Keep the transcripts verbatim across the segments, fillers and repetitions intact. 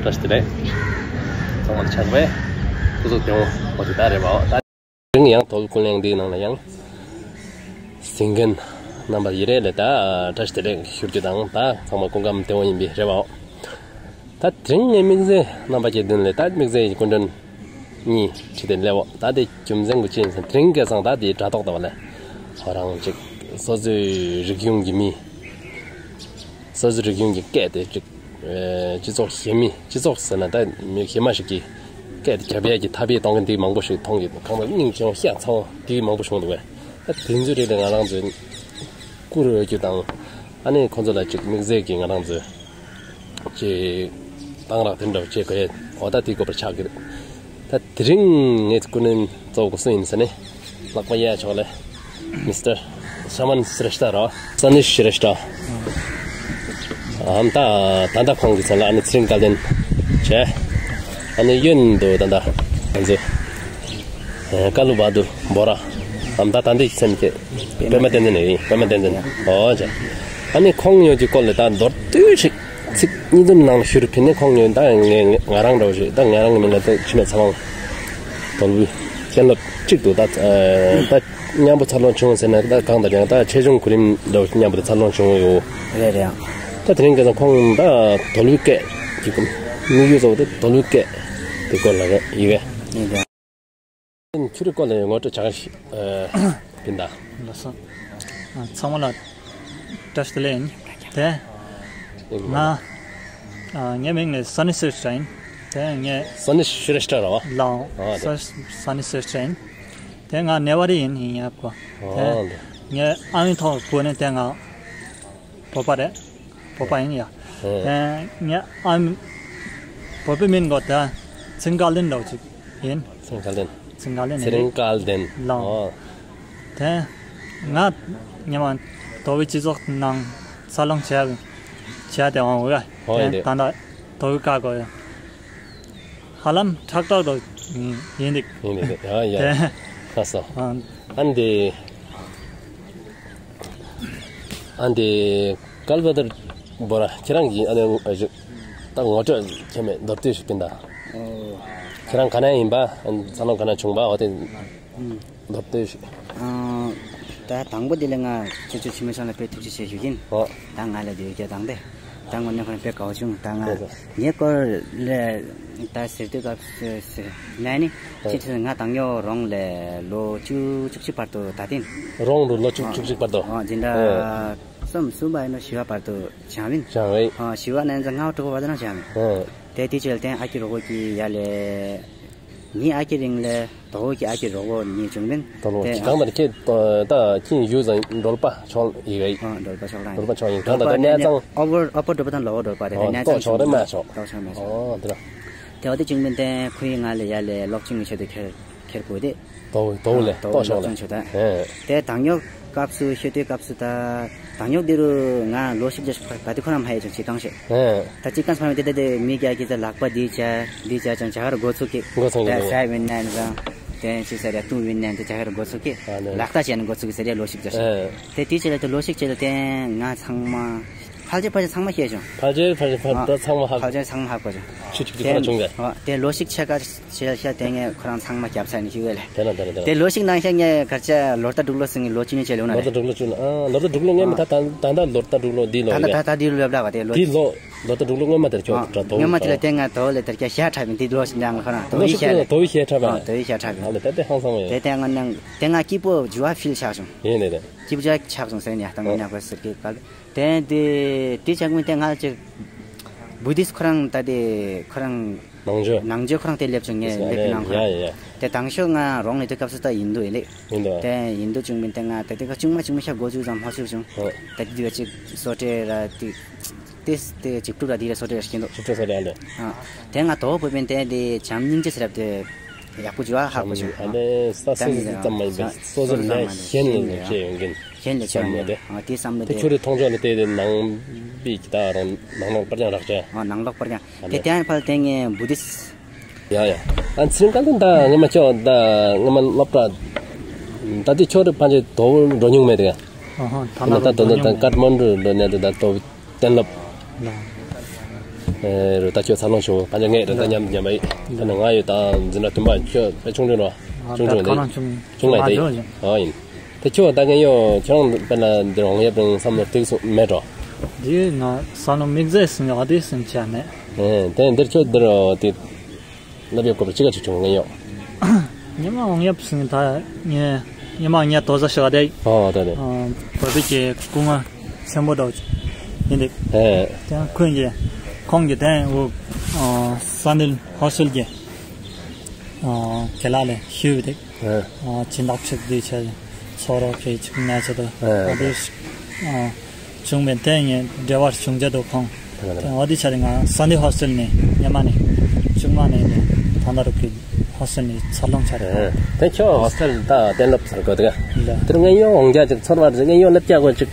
བཀྲ་ཤིས་བདེ་ལེགས། ཚང་མ་ལ་ཕྱག་དཔེ། སྐུ་གཟུགས་བདེ་མོ་འོ་དེ་ད་རེད་པ། ད་རིང་ཡང་དོལ་ཀུན་གླེང་འདིའི་ནང་ལ་ཡང་གཟིགས་མཁན་རྣམ་པ་ཡི་རེ་ལ་ད་བཀྲ་ཤིས་བདེ་ལེགས་ཞུ་རྒྱུ་དང་ད་ཚང་མ་སྐུ་ཁམས་བདེ་མོ་ཡིན་པའི་རེ་བའོ། ད་དེ་རིང་ངས་དམིགས་བསལ་རྣམ་པ་ཁྱེད་མདུན་ལ་ད་དམིགས་བསལ་གྱི་སྐུ་མགྲོན་གཉིས་ཁྲིད་དེ་སླེབས་འོ། ད་དེ་རྒྱུ་མཚན་གྱི་ཅི་ཡིན་ཟེར་ན་དེ་རིང་ཁ་སང་ད་དེ་དྲ་ཐོག་ད་བ་ལས་ཁོ་རང་ཅིག་སོ་སོའི་རིག་གཞུང་གི་མི་སོ་སོའི་རིག་གཞུང་གི་སྐད་དེ་ཅིག་ཨེ་སྤྱི་ཚོགས་གཞན་མི་སྤྱི་ཚོགས་ཟེར་ན་ད་མི་གཞན་མ་ཞིག་གིས་སྐད་དེ་རྒྱབ་ཡས་ཀྱི་ཐབས་ཤེས་གཏོང་མཁན་དེ་མང་པོ་ཞིག་མཐོང་གི་འདུག་གང་ལྟར་སྙིང་རྗེ་བོ་ཤ་ཚ་བོ་དེ་མང་པོ་བྱུང་འདུག་པས། ད་དེ་ཚོའི་རིགས་ལ་ང་རང་ཚོས་བཀུར་འོས་རྒྱུ་དང་ཨ་ནི་ཁོང་ཚོ་ལ་ཅིག་དམིགས་བསལ་གྱི་ང་རང་ཚོས་ཅིག་གཏང་རག་དེ་འདྲ་བྱེད་དགོས་ཡས་འོ་ད་དེའི་སྐོར་ལ་ཆགས་ཀྱི་རེད། ད་དེ་རིང་ངའི་སྐུ་མགྲོན་གཙོ་བོ་སུ་ཡིན་ཟེར་ན་ལག་པ་གཡས་ཕྱོགས་ལ་མི་སི་ཊར་ཤ་མན་སྲེ་ཤྟ་རོ། སོ་ནི་སྲེ་ཤྟ། ཨམ་ད་ད་ལྟ་ཁོང་གི་མཚན་ལ་ཨ་ནི་ཚེ་རིང་སྐལ་ལྡན་བྱས། ཨ་ནི་གཡོན་དུ་ད་ལྟ་ང་ཚོ་ཀ་ལུ་བ་དུར་བོ་ར། ཨམ་ད་ད་འདི་སེམས་ཀྱི་པདྨ་བསྟན་འཛིན་ནས་ཡིན། པདྨ་བསྟན་འཛིན། ཨོ་ཅེ། ཨ་ནི་ཁོང་གཉིས་ཀྱི་སྐོར་ལ་ད་མདོར་བསྡུས་ཤིག་ཚིག་གཉིས་གསུམ་ནང་ལ་ཞུ་རུ་ཕིན་ནས་ཁོང་གཉིས་ད་ངས་ང་རང་འདྲ་བོ་ཞིག་ད་ང་རང་གི་མིང་ལ་ད་འཆི་མེད་ཚེ་དབང་དོལ་པོའི་གཏན་སློབ་གཅིག་ཏུ་ད་ད་མཉམ་པོ་འཚར་ལོངས་བྱུང་ཟེར་ན་ད་གང་ལྟར་ཡང་ད་ཆེ་ཆུང་གོ་རིམ་འདྲ་བོ་མཉམ་པོ་ད་འཚར་ལོངས་བྱུང་ཡོད། རེད་རེད། ད་དེ་རིང་ཁ་སང་ཁོང་ད་དོལ་པོའི་སྐད་ཀྱི་དམིགས་ཡུལ་གཙོ་བོ་དེ་དོལ་པོའི་སྐད་དེ་སྐོར་ལ་རེད་ཡིན་པས། ཁྱོད་རའི་སྐོར་ལ་ངོ་སྤྲོད་བྱ་ག་ཞིག་ཨ་ཡིན་ད། ལགས་སོ། ཨ་ཚང་མ་ལ་བཀྲ་ཤིས་བདེ་ལེགས་ཡིན། དེ་ང་ཨ་ངའི་མིང་ནི་སོ་ནི་སྲེ་ཤྟ་ཡིན། དེ་ངས་སོ་ནི་སྲེ་ཤྟ་ར་བ། ལགས། ཨ་དེ་སོ་སོ་ནི་སྲེ་ཤྟ་ཡིན། དེ་ང་ནེ་ཝ་རི་ཡིན་ཡིན་ཡ་གོ། ཨ་དེ་དེ་ངའི་ཨ་མའི་ཐོག་བུད་ནས་དེ་ང་བོད་པ་རེད། བོད་པ་ཡིན་ཡ། ཨེ། ཨེ་ངའི་ཨམ་བོད་པའི་མིང་གོ་ད་ཚེ་རིང་སྐལ་ལྡན་འདྲ་བོ་ཅིག་ཡིན། ཚེ་རིང་སྐལ་ལྡན། ཚེ་རིང་སྐལ་ལྡན་ཡིན། ཚེ་རིང་སྐལ་ལྡན། ལགས། ཨོ། དེ་ང་སྔོན་མ་དོལ་པོའི་སྤྱི་ཚོགས་ནང་འཚར་ལོངས་བྱས་བྱས་ཏེ་འོང་བ། ཨོ་ཡིན་ཏེ། དེ་ད་ལྟ་དོལ་པོའི་བཀའ་བསྒོ་ཡ། ཧ་ལམ་ཁྲག་ཁྲག་འདྲ་བོ་ཡིན་འདུག་ཡིན་འདུག་ཨ་ཡ། དེ་ལགས་སོ། ཨ་ཨ་འདི། ཨ་འདི་ཀལ་བ་དར་བོ་ར་ཁྱེད་རང་གིས་ཨ་ནི་ཨ་ཞུ་ད་ངོ་སྤྲོད་ཁྱེད་མེད་མདོར་བསྡུས་ཤིག་སྤིན་ད། ཨོ། ཁྱེད་རང་ག་ནས་ཡིན་པ་ཨ་ནི་འཚར་ལོངས་ག་ནས་བྱུང་བ་འོ་དེ་ཨུམ། མདོར་བསྡུས་ཤིག་ཨ་ད་དང་པོ་དེ་ལས་ང་ཁྱེད་ཚོ་འཆི་མེད་ཚང་ལ་དཔེ་ཐུགས་རྗེ་ཆེ་ཞུ་གིན། ཨོ། ད་ང་ལ་དེ་རྒྱ་དང་དེ་ད་དངོས་གནས་ཁོ་ན་དཔེ་དགའ་བོ་བྱུང་། ད་ང་ལགས་སོ། ངའི་སྐོར་ལས་ད་ཟེར་དུས་སྐབས་སུ་ཟེར་ན་ནི་ཨོ། ཁྱེད་ཚོ་ང་དང་ཡོ་རོང་ལས་ལོ་བཅུ་བཅུ་གཅིག་བར་དུ་ད་ཐེངས། རོང་རུ་ལོ་བཅུ་ཨ་བཅུ་གཅིག་བར་དུ། ཨ་འཛིན་ཨ། གྲྭ་གསུམ་གསུམ་པ་ཡིན་ནོ་བཞི་བ་བར་དུ་སྦྱངས་ཡིན། སྦྱངས་ཡིན། ཨ་བཞི་བ་ནས་ང་དྲུག་པ་བར་དུ་ནང་སྦྱངས་ཡིན། ཨ། དེ་དུས་ཚོད་ལ་བརྟེན་ཨ་ཁུ་རོགས་པོ་གི་ཡ་ལས་ངའི་ཨ་ཁུ་རིང་ལས་དོལ་པོ་གི་ཨ་ཁུ་རོགས་པོ་གཉིས་བྱུང་མིན། དོལ་པོ་དེ་གང་ལྟར་ཁྱེད་ད་ཁྱེད་ཡུལ་ཟེར་ན་གྲོལ་པ་ཕྱོགས་ཡི་གེ། ཨ་གྲོལ་པ་ཕྱོགས་རང་ཡིན། གྲོལ་པ་ཕྱོགས་ཡིན། གང་ལྟར་གནས་ཚང་ཨོ་བོ་ཨོ་བོ་གྲོལ་པ་དང་ལོ་བོ་གྲོལ་པ་དེ་ཨོ་གནས་ལྟོ་ཚང་ཕྱོགས་རེད། སྨད་ཕྱོགས། ལྟོ་ཕྱོགས་སྨད་ཕྱོགས། ཨོ་དེ་ར། དེ་བ་དེ་བྱུང་མིན་དེ་ཁོའི་ང་ལས་ཡ་ལས་སློབ་སྦྱོང་གི་ཆེད་དུ་ཁྱེར་ཁྱེར་དགོས་དེ། དོལ་པོ་ལས་ཨ་ལྟོ་ཕྱོགས་ལ། སློབ་སྦྱོང་ཆེད་དུ། ཨེ། དེ་དང་ཡོ་སྐབས་སུ་ཤོད་དུས་སྐབས་སུ་ད་དང་ཡོ་དེ་རུ་ང་ལོ་བཞི་བརྒྱ་ཞིག་ད་དེ་ཁོ་རང་མ་ཡེ་ཅིག་ཅིག་གང་ཤེས། ཨེ། ད་ཅིག་གང་སྨ་མི་དེ་དེ་དེ་མི་རྒྱ་གི་ད་ལག་པ་འདི་བྱ་འདི་བྱ་ཅང་བྱ་ཧར་འགོ་ཚུགས་ཀྱི། འགོ་ཚུགས་ཀྱི། ད་ཟ་བིན་ནན་རང་དེ་ཅི་ཟེར་ཡ་བཏུང་བིན་ནན་དེ་བྱ་ཧར་འགོ་ཚུགས་ཀྱི། ཨ་ནི། ལག་རྟགས་ཅན་འགོ་ཚུགས་ཀྱི་ཟེར་ཡ་ལོ་བཞི་བརྒྱ་ཞིག་ཨེ། དེ་དེ་ཆེད་ལ་དེ་ལོ་བཞི་བརྒྱ་ཆེད་ལ་དེ་ང་ཚང་མ་ཕལ་ཆེར་ཕལ་ཆེར་ཚང་མ་ཤེས་བྱུང་། ཕལ་ཆེར་ཕལ་ཆེར་ཕལ་ཨ་ད་ཚང་མ་ཧ་ཕལ་ཆེར་ཚང་མ་ཧ་གོ་བྱུང་། ཆུ་ཆུ་ཁྱེད་ཁོ་ན་བྱུང་གས། ཨ་དེ་ལོ་བཞི་བརྒྱ་ཆེད་ཀ་ཆེ་ཤ་དེ་ངས་ཁོ་རང་ཚང་མ་རྒྱབ་ཚར་ནས་ཞུ་བས་ལས། དེ་ན་དེ་ན་དེ་ན། དེ་ལོ་ཞིག་ནང་ཤ་ངས་གར་ཆ་ལོ་ལྟར་དྲུག་ལོ་སྲིང་ལོ་གཅིག་ནས་ཆེ་ལོ་ན་ལོ་ལྟར་དྲུག་ལོ་བཅུ་ན། ཨ་ལོ་ལྟར་དྲུག་ལོ་སྔོན་མ། ཨ་ད་ད་ད་ལྟ་ལོ་ལྟར་དྲུག་ལོ་འདི་ལོ་ད་ད་ད་ད་འདི་ལོ་ལབ་ལ་བ་དེ་ལོ་འདི་ལོ་ལོ་ལྟར་དྲུག་ལོ་སྔོན་མ་དེར་ཁྱོད་ཨ་ད་དོ་སྔོན་མ་དེ་ལ་དེ་ང་དོ་ལས་དར་ཁྱ་ཤ་ཁྲབ་ཡིན། དེ་ལོ་ཞིག་ནང་ལ་ཁོ་རང་དོ་ཡི་ཤ་ཁྲབ་ཡིན། དོ་ཡི་ཤ་ཁྲབ་ཡིན། ཨ་ལོ་ད་དེ་ཧང་སང་བ་ཡིན། དེ་དེ་ང་ནང་དེ་ང་སྐྱིད་པོ་ཇུ་བ་ཕིལ་ཆགས་བྱུང་། ཡིན་ནི་རེད། སྐྱིད་པོ་ཇུ་བ་ཆགས་བྱུང་ཟེར་ནས་ད་ང་ཨ་ནང་གོ་ཟེར་གི་ག་ལ། དེ་དེ་དེ་ཆགས་མི་དེ་ང་ཅིག་བུ་དིསྟ་ཁོ་རང་ད་དེ་ཁོ་རང་ནང་ཆོས། ནང་ཆོས་ཁོ་རང་དེ་སླེབས་བྱུང་། ངས་ཡ་སླེབས་ཡ་ནང་ཁོ་རང་ཡ་ཡ། དེ་དང་ཤོས་ང་རོང་ནས་དེ་སྐབས་སུ་ད་ཡིན་དུ་ཡིན་ལེ། ཡིན་དུ། དེ་ཡིན་དུ་བྱུང་མིན་དེ་ང་དེ་དེ་ག་ཆུང་མ་ཆུང་མ་ཤ་གོ་ཆུ་ཙམ་ཧོ་ཆུ་བྱུང་། ཨ་ད་དེ་དུས་ཅིག་སོ་ཏྲེ་ར་དེ་དེ་དེ་ཅིག་ཀྲུ་ར་དེ་ར་སོ་ཏྲེ་ར་ཤིན་དུ། ཅིག་ཀྲུ་སོ་ཏྲེ་ཨ་ལེ། ཨ་དེ་ང་དོ་བོ་བོད་པའི་དེ་དེ་བྱམས་སྙིང་རྗེ་ཟེར་རབ་དེ་ཡག་པོ་ཇུ་བ་ཧ་གོ་བྱུང་། ཨ་ལེ་ས་སེ་ཨ་ཙམ་མ་ཡིན་པའི་སོ་སོ་ལས་གཞན་ལ་ལས་བྱེད་ཡོང་གིན། གཞན་ལས་ཆོག་ཡོད་དེ། ཨ་དེ་བསམ་བློ་དེ། ཁྱོད་རེ་མཐོང་ཆོག་ལ་དེ་དེ་ནང་པའི་གི་ད་རང་ནང་ལོགས་པར་ཀྱང་རག་ཆེ། ཨ་ནང་ལོགས་པར་ཀྱང་། ཨ་དེ་ལེ། དེ་ཕལ་དེ་ངས་བུ་དིསྟ། ཡ་ཡ། ཨ་ཚིང་ཀ་དེ་ད་ངས་མ་ཆོག་ད་ངས་མ་སློབ་གྲྭ་ད་དེ་ཁྱོད་རེ་ཕལ་ཆེར་དོ་འགྲོ་མྱོང་མེད་དེ། ཨ་ཧ་ད་ན་ད་དོ་ད་ཀཏ་མན་ཌུ་འགྲོ་ནས་དེ་ད་དོ་གཏན་སློབ། ལ། ཨེ་རུ་ད་ཁྱོད་འཚར་ལོངས་བྱུང་། ཕན་ཆད་ངས་རུ་ད་མཉམ་མཉམ་པ་ཡིན། ད་ནི་ང་ཡོད་ད་འཛིན་གྲྭ་བདུན་པ། ཁྱོད་དཔེ་ཆུང་ཆུང་རེད་བ། ཨ་ཆུང་ཆུང་ད་རེད། ཁོ་རང་ཆུང་ཆུང་ལ་དེ་ཡིན། ཨ་ཡིན། དེ་ཁྱོད་ད་ངས་ཡོད་ཁྱོད་རང་དཔེ་ལ་འདིར་འོང་ཡབ་རིང་བསམ་བློ་ཐིག་སོང་མེད་འགྲོ། འདི་ང་བསམ་བློ་དམིགས་བསལ་ཟིན་ཡོད་དེ་ཟིན་ཆ་མེད། ཨེ་དེ་འདིར་ཁྱོད་འདིར་དེ་ལབ་ཡོད་དགོས་པ་ཅི་ག་ཅིག་བྱུང་ངས་ཡོད། ཉི་མ་འོང་ཡབ་ཟིན་ད་ངས་ཉི་མ་ངས་དོ་ཟ་ཤ་ག་དེ། ཨོ་ད་དེ། ཨ་བོད་པའི་གི་སྐུ་ངོ་ཆེན་པོ་དོ་ཡིན་དེ། ཨེ་དེ་ཁོང་གི་ཁོང་གི་དེ་འུ་ཨ་ས་འདིར་ཧོ་སི་ཊེལ་གི་ཨ་ཁེ་ལ་ལས་ཤུ་བི་དེ། ཨ་སྦྱིན་བདག་ཆེད་དུ་ཆེད་ཚོགས་རོགས་ཀྱི་ཅིག་གནས་ཚུལ་དུ་ཨ་ཨ་དེ་ཨ་བྱུང་བའི་དེ་ངས་འབྲེལ་བ་བྱུང་ཆེད་དུ་ཁོང་ཨ་དེ་ཨ་དེ་ཆ་དེ་ང་ས་འདི་ཧོ་སི་ཊེལ་ནས་ཉི་མ་ནས་ཆུང་མ་ནས་ནས་ད་ལྟ་རུ་ཀི་ཧོ་སི་ཊེལ་ནས་འཚར་ལོངས་ཆ་དེ། ཨ་དེ་ཁྱོད་ཧོ་སི་ཊེལ་ད་གཏན་སློབ་ཚར་དགོས་དེ་ག་ལ་དེར་ངས་ཡོང་འོང་རྒྱ་ཅིག་ཚོར་བ་རེད། ངས་ཡོང་སླེབས་རྒྱ་དགོས་ཅིག་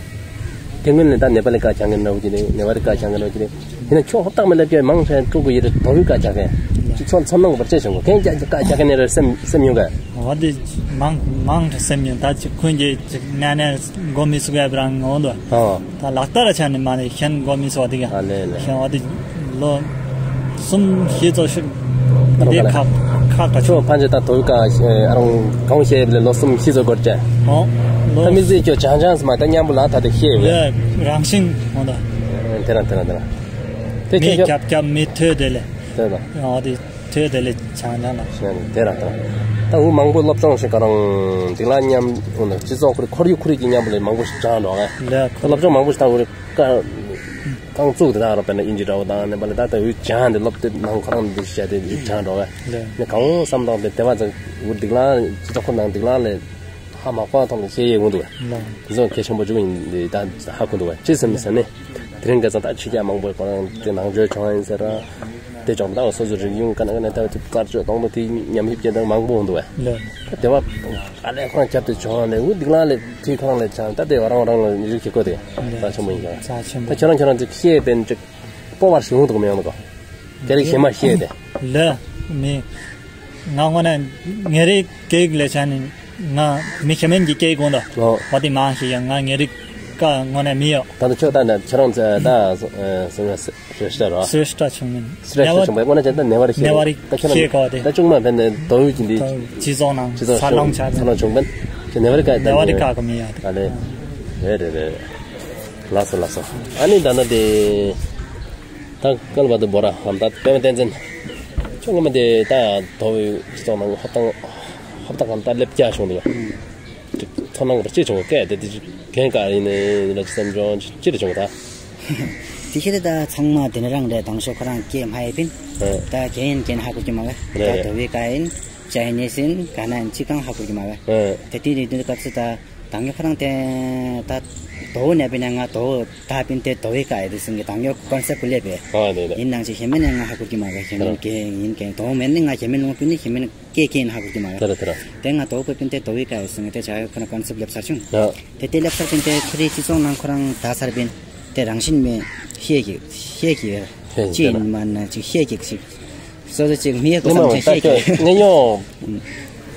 དེ་སྔོན་ནས་ད་ནེ་པ་ལི་ཀ་སྦྱང་གི་འདྲ་བོ་ཅིག་རེད། ནེ་པ་ལི་ཀ་སྦྱང་གི་འདྲ་བོ་ཅིག་རེད། ཡིན་ན་ཁྱོད་ཧོབ་ཏག་མ་སླེབས་ཀྱི་མང་ཆེ་ཕྲུ་གུ་ཡི་རེད་དོ་བའི་ཀ་སྦྱང་གི་ཅིག་ཚོར་ཚོར་སྣང་བར་ཆད་བྱུང་གོ། ཁྱེད་ཀྱ་ཀ་སྦྱང་གི་ནི་རེད་སེམས་སེམས་མྱོང་གི་འོ་དེ་མང་མང་དྲགས་སེམས་མྱོང་། ད་ཅིག་ཁོང་གིས་ཅིག་ནས་ནས་མགོ་མི་ཚོས་ག་བར་འོང་དོ། ཨོ་ད་ལག་བསྟར་ཆ་ནས་མ་ནས་ཁྱེད་མགོ་མི་ཚོས་བ་དེ་ག་ཨ་ལེ་ལེ། ཁྱེད་འོ་དེ་ལོ་གསུམ་བཞི་ཙམ་ཞིག་ཨ་རོ་དེ་ག་ལེ། ཁག་ཁག་ད་ཁྱོད་ཕན་ཆད་ད་དོ་བའི་ཀ་ཨ་རང་གང་ཤེས་ལེ་ལོ་གསུམ་བཞི་ཙམ་འགོར་ཅེ། ཨོ་ད་ལོ་མི་ཚེ་ཁྱོད་བྱང་བྱང་སྨ་ད་མཉམ་པོ་ལ་ད་དེ་ཤེས་བས། ལེ་རང་བཞིན་འོ་ད། དེ་རང་དེ་རང་དེ་རང་། དེ་མི་ཁྱོད་ཁྱོད་རྒྱབ་རྒྱབ་མི་ཐོས་དེ་ལེ། དེ་རང་། འོ་དེ་ཐོས་དེ་ལེ་བྱང་བྱང་ལ། དེ་རང་དེ་རང་། ད་འུ་མང་པོ་སློབ་སྦྱོང་ཞིག་ག་རང་འདི་ལ་མཉམ་འོ་ན་སྤྱི་ཚོགས་ཁོར་ཁོར་ཡུག་ཁོར་ཡུག་གི་མཉམ་པོ་ལས་མང་པོ་ཞིག་སྦྱང་འགྲོ་ག་ལེ། སློབ་སྦྱོང་མང་པོ་ཞིག་ད་འུ་རེ་ཀ་རྐང་བཙུགས་དེ་ད་རོ་དཔེར་ན་ཨིན་ཇི་འདྲ་བོ་དང་ནེ་པ་ལི་ད་ད་འུ་སྦྱང་དེ་སློབ་དེབ་ནང་ཁོ་རང་འདི་བཤད་དེ་འུ་སྦྱང་འགྲོ་ག་ལེ། ནི་གང་འོ་བསམ་དང་དེ་དེ་བ་ཚང་འུ་སྡིག་ལ་སྤྱི་ཚོགས་ཁོ་ནང་སྡིག་ལ་ལས་ཧ་མ་གོ་ཐོག་ནས་ཤེས་ཡས་འོང་འདུག་ག་ལེ། དེ་ཚོ་གལ་ཆེན་པོ་ཅིག་ཨིན་དེ་ད་ཧ་གོ་འདུག་ག་ཅི་སེམས་ཟེར་ནས་དེ་རིང་ཁ་སང་ད་ཕྱི་རྒྱལ་མང་པོ་ཁོ་རང་དེ་ནང་འཇོག་བྱུང་ཨིན་ཟེར་ར། དེ་ཅོག་ད་སོ་སོ་རིག་གཞུང་ག་ན་ག་ན་ད་དཀར་ཆོས་གཏོང་དུ་དེ་ཉམས་ཞིབ་བྱེད་དང་མང་པོ་འདུག་བས། ལགས། ད་དེ་བ་ཨ་ལས་ཁོང་རྒྱབ་ཏུ་བྱུང་ནས་འུ་སྡིག་ལ་ལས་དེ་ཁོང་ལས་ཆང་ད་དེ་བ་རང་རང་ལ་རིག་གི་གོ་དེ་ལགས། རྩ་ཆེན་པོ་ཡིན་ཀྱང་རྩ་ཆེན་པོ། ད་ཁྱོད་རང་ཁྱོད་རང་དེ་ཤེས་པའི་ཅིག་སྤོབས་པ་ཞིག་འོང་འདུག་མི་ཡོང་འདུག་ག་དེ་རིགས་ཞེ་མ་ཤེས་དེ། ལགས་མི་ང་དངོས་གནས་ངེ་རིག་སྐད་ལས་ཆ་ནི་ང་མི་ཁྱད་མེད་ཀྱི་སྐད་གོང་དུ་ཨོ་བ་དེ་མང་ཞིག་ཡང་ང་ངེ་རིག་ཀ་དངོས་གནས་མི་ཡོད། ད་ནི་ཁྱོད་ད་ནི་ཁྱོད་རང་ཚེ་ད་སེམས་སེམས་ཤེས་ར་སེམས་ཤེས་བྱུང་མིན་སེམས་ཤེས་བྱུང་བའི་དངོས་གནས་ཅན་ད་ནེ་བ་རི་ནེ་བ་རི་ད་ཁྱོད་ཤེས་གོ་དེ་ད་ཅུང་མ་ཕན་ནས་དོ་ཡུ་ཀྱི་འདི་སྤྱི་ཚོགས་ནང་སྤྱི་ཚོགས་ས་ལོང་ཆ་ས་ལོང་བྱུང་བན་ཁྱོད་ནེ་བ་རི་ཀ་ནེ་བ་རི་ཀ་ག་མི་ཡོད། ཨ་ལེ་རེད་རེད་རེད། ལགས་སོ་ལགས་སོ། ཨ་ནི་ད་ནི་དེ། ད་སྐལ་བ་དུ་བོ་ར་ཧམ་ད་པད་མ་བསྟན་འཛིན། ཁྱོད་ངོ་མ་དེ་ད་དོ་བའི་སྤྱི་ཚོགས་ནང་ཧོབ་ཐང་ཧོབ་ཐང་ཧམ་ད་སླེབས་རྒྱ་བྱུང་འདུག་ག་ཚོར་སྣང་བར་ཅི་བྱུང་སྐད་དེ་དེ་གན་ག་ཡིན་ནི་ལ་ཅི་སེམས་བྱུང་ཅི་རེ་བྱུང་ད། དེ་ཤེས་ད་ཚང་མ་དེ་ནི་རང་རེད། དང་ཤོག་ཁོ་རང་སྐད་མ་ཡེ་པིན། ད་གན་གན་ཧ་གོ་གི་མ་ག་ད་དོ་བའི་ག་ཡིན་ཅི་ཡིན་ནི་སིན་ག་ན་ཡིན་ཅི་གང་ཧ་གོ་གི་མ་ག་དེ་དེ་དེ་དེ་སྐབས་སུ་ད། ད་ངས་ཁོ་རང་དེ་ད་དོ་ནས་པིན་ན་ང་དོ་ད་པིན་དེ་དོ་བའི་ཀ་ཡེ་དེ་སིན་གི་ད་ངས་ཀོན་སེབ་ཀུ་ལེ་པེ། ཨ་ནེ་ནེ། ཡིན་ནང་ཅི་ཞེ་མེན་ནས་ང་ཧ་གོ་གི་མ་ག་ཞེ་མེན་གེ་ཡིན་གེ་དོ་མེན་ནི་ང་ཞེ་མེན་ལོང་པིན་ནི་ཞེ་མེན་གེ་གེ་ཡིན་ཧ་གོ་གི་མ་ག་དེ་ར་དེ་ར། དེ་ང་དོ་པེ་པིན་དེ་དོ་བའི་ཀ་ཡེ་སིན་གི་དེ་ཆ་ཁོ་རང་ཀོན་སེབ་ལེབ་ཚར་བྱུང་། ཨ། དེ་དེ་ལེབ་ཚར་པིན་དེ་ཁོ་རའི་སྤྱི་ཚོགས་ནང་ཁོ་རང་ད་ཚར་པིན་དེ་རང་བཞིན་མེད་ཤེས་ཀྱི་ཤེས་ཀྱི་ཅི་ཡིན་མ་ན་ཅིག་ཤེས་ཀྱི་ཅིག་སོ་སོ་ཅིག་མི་ཡག་པོ་ངས་མ་བསམ་ཤེས་ཤེས་ཀྱི། ངས་ཡོང་།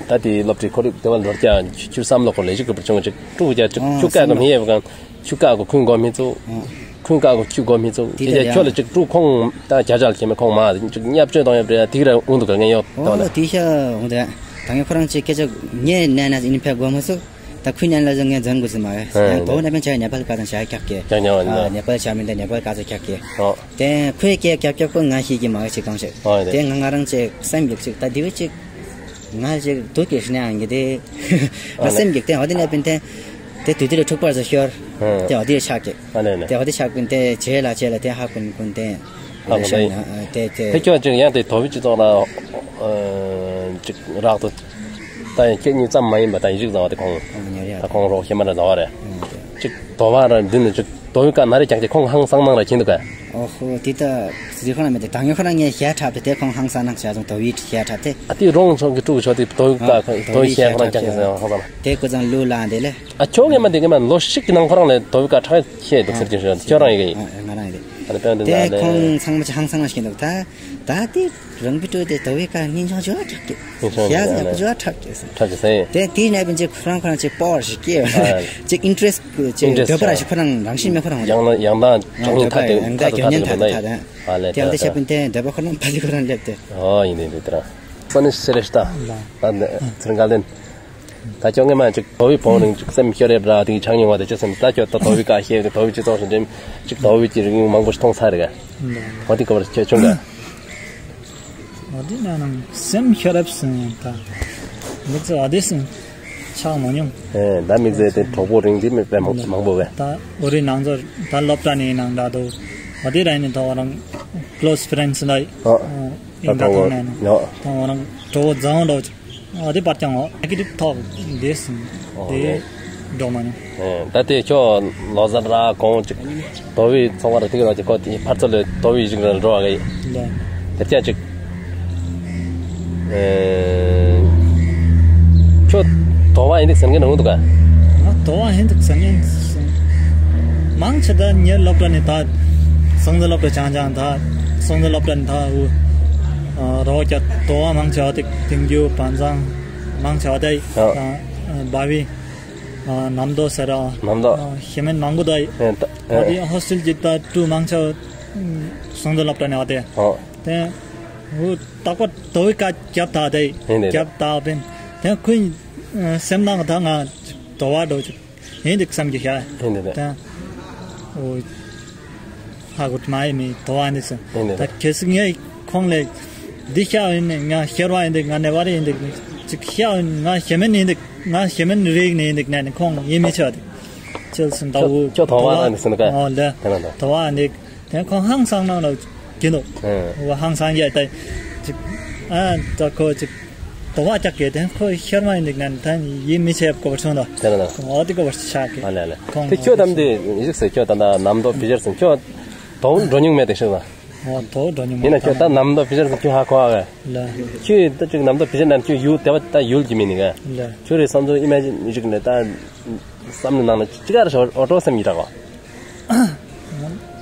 ད་དེ་སློབ་གྲྭའི་ཁོར་ཡུག་དེ་བ་འགྲོ་རྒྱུ་ཁྱོད་བསམ་བློ་ཁོར་ལས་ཞིག་གི་བུ་ཆུང་ཅིག་ཕྲུ་གུ་ཅིག་ཨ་ཆུ་ཀ་གི་མི་ཡག་གང་ཆུ་ཀ་གི་ཁུན་གོ་མི་ཚུགས། ཁུན་ཀ་གི་ཆུ་གོ་མི་ཚུགས། དེ་ཁྱོད་ལ་ཅིག་ཕྲུ་གུ་ཁོང་ད་རྒྱ་ཆག་ལ་ཁྱེད་མི་ཁོང་མ་ཅིག་བརྙས་བཅོས་གཏོང་ཡག་དེ་ར་འོང་འདུག་ག་ངས་ཡོང་། ཨོ་དེ་ཤ་འོང་དེ་ད་ངས་ཁོ་རང་ཅིག་སྐད་ཆ་ངས་ནན་ན་ཨིན་ཕེ་གོ་མ་ཚུགས། ད་ཁུལ་ནང་ལ་ཟེར་ངས་འཛིན་དགོས་སུ་མ་རེད། ཨ་ཡང་དོ་ནས་པན་ཆ་ནེ་པལ་ཀ་ཚང་ཆ་ཁྱག་གེ། ཁྱག་ཉོ་བ་ཨ་ནི་ནེ་པལ་ཆ་མིན་ད་ནེ་པལ་ཀ་ཚང་ཁྱག་གེ། ཨོ། དེ་ཁོས་སྐད་རྒྱབ་རྒྱབ་ཁོ་ང་ཤེས་ཀྱི་མ་རེད་ཅིག་གང་ཤེས། ཨོ་ཡ་དེ། དེ་ང་ང་རང་ཅིག་སེམས་རྒྱུག་ཅིག་ད་དེ་བས་ཅིག་ང་ཅིག་སྡུག་གི་ཤི་ནས་ཨང་གི་དེ། ཨ་ང་ནི་སེམས་རྒྱུག་དེ་འོ་དེ་ནས་པིན་དེ། དེ་དུས་དེ་ལ་འཁྲུག་པར་ཟེར་ཤོར། ཨ། དེ་འོ་དེ་ཆག་གེ། ཨ་ནི་ནི། དེ་འོ་དེ་ཆག་པིན་དེ་བྱེད་ལ་བྱེད་ལ་དེ་ཧ་གོ་ནི་ཀུན་དེ། ཧ་གོ་ནི། དེ་དེ། དེ་ཁྱོད་ཅིག་ཡང་དེ་དོ་བའི་སྤྱི་ཚོགས་ལ་ཨ་ཅིག་རག་ཏུ། ད་ཡང་ཁྱེད་གཉིས་ཙམ་མ་ཡིན་པ་ད་ཡིན་ཞིག་བཟའ་བ་དེ་ཁོང་། ཨ་ཉོ་རེད། ད་ཁོང་རོགས་ཤེས་མ་རེད་བཟའ་བ་རེད། ཨ་ཅིག་དོ་བ་ར་འདི་ནི་ཅིག་དོ་བའི་ཀ་ན་རེ་ཀྱང་ཅིག་ཁོང་ཧང་སང་ནང་ར་ཁྱིན་འདུག་ག་ཨོ་ཧོ་དེ་ད་ཟི་ཁོ་ན་མེད་དེ་ད་ངས་ཁོ་རང་ངས་ཞལ་འཁྲབ་དེ་དེ་ཁོང་ཧང་སང་ནང་བྱ་སོང་དོ་བའི་ཞལ་འཁྲབ་དེ། ཨ་དེ་རོང་ཚོ་གི་ཕྲུ་གུ་ཆོ་དེ་དོ་བའི་ཀ་ཨ་དོ་བའི་ཞལ་ཁོ་རང་ཀྱང་ཧང་སང་ན། དེ་ཁོ་ཚང་ལུ་ལ་འདི་ལས། ཨ་ཁྱོད་ངས་མ་འདི་གི་མ་ལོ་ཞིག་གི་ནང་ཁོ་རང་ལས་དོ་བའི་ཀ་ཁྲག་ཤེས་འདུག་ཟེར་གྱི་ཤོད་ཁྱོད་རང་ཡི་གི་ཡིན། ཨ་ང་རང་ཡི་གི། ཨ་ནི་དཔེ་འདི་དེ་ལ་ལས། ཁོང་ཚང་མ་ཅིག་ཧང་སང་ན་ཤེས་འདུག་ད། ད་དེ་རང་བི་ཏུ་དེ་དོ་བའི་ཀ་སྙིང་ཆུང་ཆུང་ཁྲག་གི། སྙིང་ཆུང་ཡ་ཡ་ཆུང་ཆུང་ཁྲག་གི། ཁྲག་གི་ཟེར། དེ་དེ་ནས་པིན་ཅིག་ཁོ་རང་ཁོ་རང་ཅིག་པོར་ཞིག་སྐྱེས། ཨ། ཅིག་ཨིན་ཊ་རེ་སི་ཊི་ཅིག་ཨིན་ཊ་རེ་སི་ཊི་འདོད་པ་ར་ཞིག་ཁོ་རང་རང་བཞིན་མེད་ཁོ་རང་ཡང་ན་ཡང་ད་ཡང་ད་ཐག་ཏུ་ཐག་ཏུ་ཡང་ད་ཐག་ཏུ་ ཉན་ཐག་ཐག་ད། ཨ་ལེ། དེ་ཡང་ད་ཤ་པིན་དེ་འདྲ་པ་ཁོ་རང་ཕ་ལི་ཁོ་རང་སླེབས་ཏེ། ཨོ་ཡིན་ཡིན་དེ་དེ་ར། སོ་ནི་སེ་རེ་ཤ་ད། ད་ཚེ་རིང་དགའ་ལྡན། ད་ཁྱོད་ངས་མ་ཅིག་དོ་བའི་བོང་རིང་ཅིག་སེམས་ཤོར་རེད་ར་དེ་ཆགས་མྱོང་བ་དེ་ཅི་སེམས་ད་ཁྱོད་ད་དོ་བའི་ཀ་ཤེས་དོ་བའི་སྤྱི་ཚོགས་སུ་འགྲིམ་ཅིག་དོ་བའི་ཀྱི་རིག་གནས་མང་པོ་ཞིག་མཐོང་ཚར་རེད་ག། འོ་དེ་ག་བར་ཁྱོད་ཆུང་ག། འོ་དེ་ན་ནང་སེམས་ཤོར་རབས་སེམས་ད་མི་ཚེ་འོ་དེ་སེམས་ཆགས་མ་མྱོང་། ཨེ་ད་མི་ཚེ་དེ་གྲོགས་པོ་རིང་དེ་མེད་པས་མང་པོ་བས། ད་འོ་རེ་ནང་ཚོ་ད་སློབ་གྲྭ་ནས་ནང་འདྲ་འདུག། འོ་དེ་ར་ནི་ད་འོ་རང་ཀློས་ཕི་རེནཌ་ལ་ཨ་ཨིན་ད་ཐོག་ནས་ནང་ད་འོ་རང་གྲོགས་པོ་བཟང་འདྲ། ཨ་དེ་པར་ཀྱང་འོ་ནེ་གེ་ཊིབ་ཐོག་དེ་སེམས་དེ་འགྲོ་མ་མྱོང་། ཨེ་ད་དེ་ཁྱོད་ལོ་གསར་ར་གོང་ཅིག་དོ་བའི་ཚོགས་པ་ར་དེ་ག་ར་ཅིག་ཁོ་དེ་ཕར་ཚུར་ལ་དོ་བའི་ཞིག་ར་འགྲོ་བ་གི་ལ་དེ་ཀྱང་ཅིག་ཨེ་ཁྱོད་དོ་བ་ཡིན་འདུག་ཟེར་མཁན་འདུག་ག། ང་དོ་བ་ཡིན་འདུག་ཟེར་མཁན་མང་ཆེ་ད་ངའི་སློབ་གྲྭ་ནས་ད་སྲོང་བཙན་སློབ་གྲྭ་ཆང་ཆང་ད་སྲོང་བཙན་སློབ་གྲྭ་ནས་ད་འུ་རོགས་ཀྱང་དོ་བ་མང་ཆེ་བ་དེ་དིང་རྒྱུ་བན་ཚང་མང་ཆེ་བ་དེ་ད་བ་བི་ཨ་ནམ་དོ་ཟེར་ར། ནམ་དོ། ཨ་ཤེས་མེད་མང་པོ་དོ་ཡི། ཨེ་ད་ཨ་ཨེ་དེ་ཧོས་ཊེལ་གྱི་ད་ཀྲུ་མང་ཆེ་བ་སྲོང་བཙན་སློབ་གྲྭ་ནས་བ་དེ། ཨོ། དེ་འུ་རྟག་པར་དོ་བའི་ཀ་རྒྱབ་ད་དེ་ཨེ་དེ་རྒྱབ་ད་བ་བིན་དེ་ཁོའི་སེམས་ནང་ད་ང་དོ་བ་འགྲོ་ཅིག་ཡིན་འདུག་བསམ་གྱི་ཤ། ཡིན་འདུག་ད། དེ་འོ། ཧ་གོ་མ་ཡི་མི་དོ་བ་ནི་སོང་། ཡིན་འདུག་ད། ད་ཁྱེད་སི་ངས་ཁོང་ལས་འདི་ཤ་ཡིན་ནི་ང་ཤར་བ་ཡིན་འདུག་ང་ནེ་བ་རི་ཡིན་འདུག་ཅིག་ཤ་ཡིན་ང་ཤེས་མེད་ཡིན་འདུག་ང་ཤེས་མེད་རིགས་ནི་ཡིན་འདུག་ནས་ནི་ཁོང་ཡིད་མི་ཆེས་འདུག་ཁྱེད་སི་ད་འུ་ཁྱོད་དོ་བ་ནི་སོང་ག། ཨོ་ལེ། དོ་བ་འདུག་དེ་ཁོང་ཧང་སང་ནང་ལ་གྱིན་འདུག་ཨེ། འོ་ཧང་སང་ཡ་ད་ཅིག་ཨ་ད་ཁོ་ཅིག་དོ་བ་ཅག་གི་དེ་ཁོ་ཤར་མ་ཡིན་འདུག་ནས་ད་ཡིད་མི་ཆེས་གོ་བར་སོང་འདུག་དེ་ལ་ན། འོ་དེ་གོ་བར་ཆགས་གི། ཨ་ལེ་ཨ་ལེ། ཁོང་དེ་ཁྱོད་དམ་དེ་ཡིག་ཟེར་ཁྱོད་ད་ན་ནམ་དོ་ཕི་ཤར་སོང་ཁྱོད་དོ་འགྲོ་མྱོང་མེད་དེ་ཤོད་ལ། འོ་དོ་འགྲོ་མྱོང་མེད། ཡིན་ན་ཁྱོད་ད་ནམ་དོ་ཕི་ཤར་སོང་ཁྱོད་ཧ་གོ་ཨ་ག། ལེ། ཁྱོད་ད་ཅིག་ནམ་དོ་ཕི་ཤར་ན་ཁྱོད་ཡུལ་དེ་བ་ད་ཡུལ་གྱི་མི་ནི་ག། ལེ། ཁྱོད་རེ་བསམ་ཚུལ་ཨི་མེ་ཇིན་ཡིག་ནས་ད། བསམ་བློ་ནང་ལ་ཅི་ག་རེ་ཞོ་ཨོ་ཏོ་སེམས་ཀྱི་དྲག་གོ།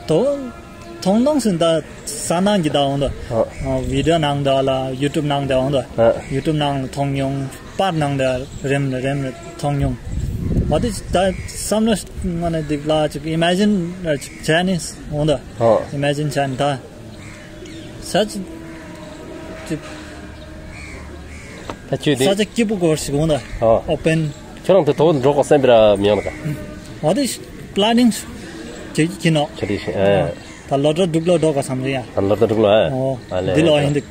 དོ་མཐོང་མཐོང་སུན་ད་ས་ནང་གི་ད་འོང་དོ། ཨ། ཨ་བི་ཌི་ཡོ་ནང་དོ་ལ་ཡུ་ཊུབ་ནང་དོ་འོང་དོ། ཨ། ཡུ་ཊུབ་ནང་ལ་མཐོང་མྱོང་པར་ནང་དོ་རེམ་རེམ་མཐོང་མྱོང་། འོ་དེ་ད་བསམ་བློ་ངོ་ནས་སྡིག་ལ་ཅིག་ཨི་མེ་ཇིན་ཅིག་བྱས་ནས་འོང་དོ། ཨ། ཨི་མེ་ཇིན་བྱས་ནས་ད། ས་ཆ་ཅིག་ད་ཁྱོད་དེ་ས་ཆ་སྐྱིད་པོ་སྐོར་ཞིག་འོང་ད། ཨོ། ཨོ་པེན། ཁྱོད་རང་དེ་དོ་འགྲོ་དགོས་བསམ་པའི་ར་མི་ཡོང་ད་ག། འོ་དེ་པི་ལེ་ནིང་བྱེད་ཀྱི་ནོ། ཁྱོད་དེ་ཨེ། ད་ལོ་འགྲོ་འབྲུག་ལོ་འགྲོ་དགོས་བསམ་རེད་ཡ། ད་ལོ་འགྲོ་འབྲུག་ལོ་ཨེ། ཨོ། ཨ་ལེ། འདི་ལོ་ཡིན་འདུག་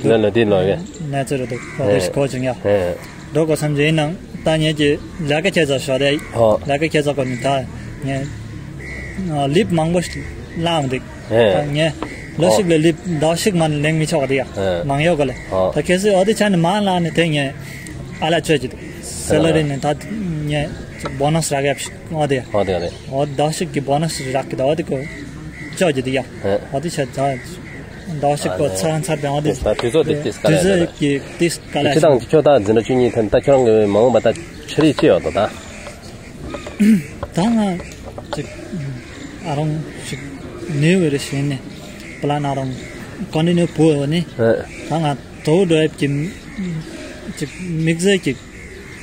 འདི་ལོ་ལོ་འདི་ལོ་ཡ། གནས་ཚུལ་རེད་འདུག་འོ་དེ་ཞིག་གོ་བྱུང་ཡ། ཨེ། འགྲོ་དགོས་བསམ་རེད་ནང་ད་ངེད་ཀྱི་ལས་ཀ་བྱེད་ས་ཤོག་དེ། ཨོ། ལས་ཀ་བྱེད་ས་གོ་ནི་ད་ངས་ལིབ་མང་པོ་ཞིག་བླངས་འདུག་ཨེ། ད་ངས་ལོ་ཞིག་ལ་ལིབ་ཟླ་ཞིག་མ་ལེན་མི་ཆོག་གི་ཡ། ཨེ། མང་ཡོད་ག་ལེ། ཨོ། ད་གལ་སྲིད་འོ་དེ་ཆ་ནི་མ་ལ་ནི་དེ་ངས་ཨ་ལ་ཆོད་ཀྱི་འདུག་སེ་ལ་རི་ནི་ད་ངས་ཅིག་བོ་ནས་རག་ཡ་ཞིག་འོ་དེ་ཡ། འོ་དེ་ཡ་དེ། འོ་ཟླ་ཞིག་གི་བོ་ནས་རག་གི་ད་འོ་དེ་གོ་ཆོད་ཀྱི་འདུག་ཡ། ཨེ། འོ་དེ་ཆ་ད་ཟླ་ཞིག་གོ་ཚར་ཚར་བའི་འོ་དེ། ད་དུས་ཚོད་དེ་དུས་དུས་ཚོད་ཀྱི་དུས་ག་ལ་ཁྱེད་དང་ཁྱོད་ད་འཛིན་གྲྭ་བཅུ་གཉིས་ཐོན་ད་ཁྱོད་རང་གི་མ་འོངས་པ་ད་ཆ་རིག་ཅི་ཡོད་དོ་ད། ད་ང་ཅིག་ཨ་རོང་ཞིག་ནེ་བེ་རེ་ཤེས་ནི་པི་ལན་ཨ་རོང་ཀོན་ཊི་ནིའུ་བོ་ནི། ཨེ། ད་ང་དོ་འགྲོ་ཡབ་ཀྱི་ཅིག་དམིགས་བསལ་གྱི་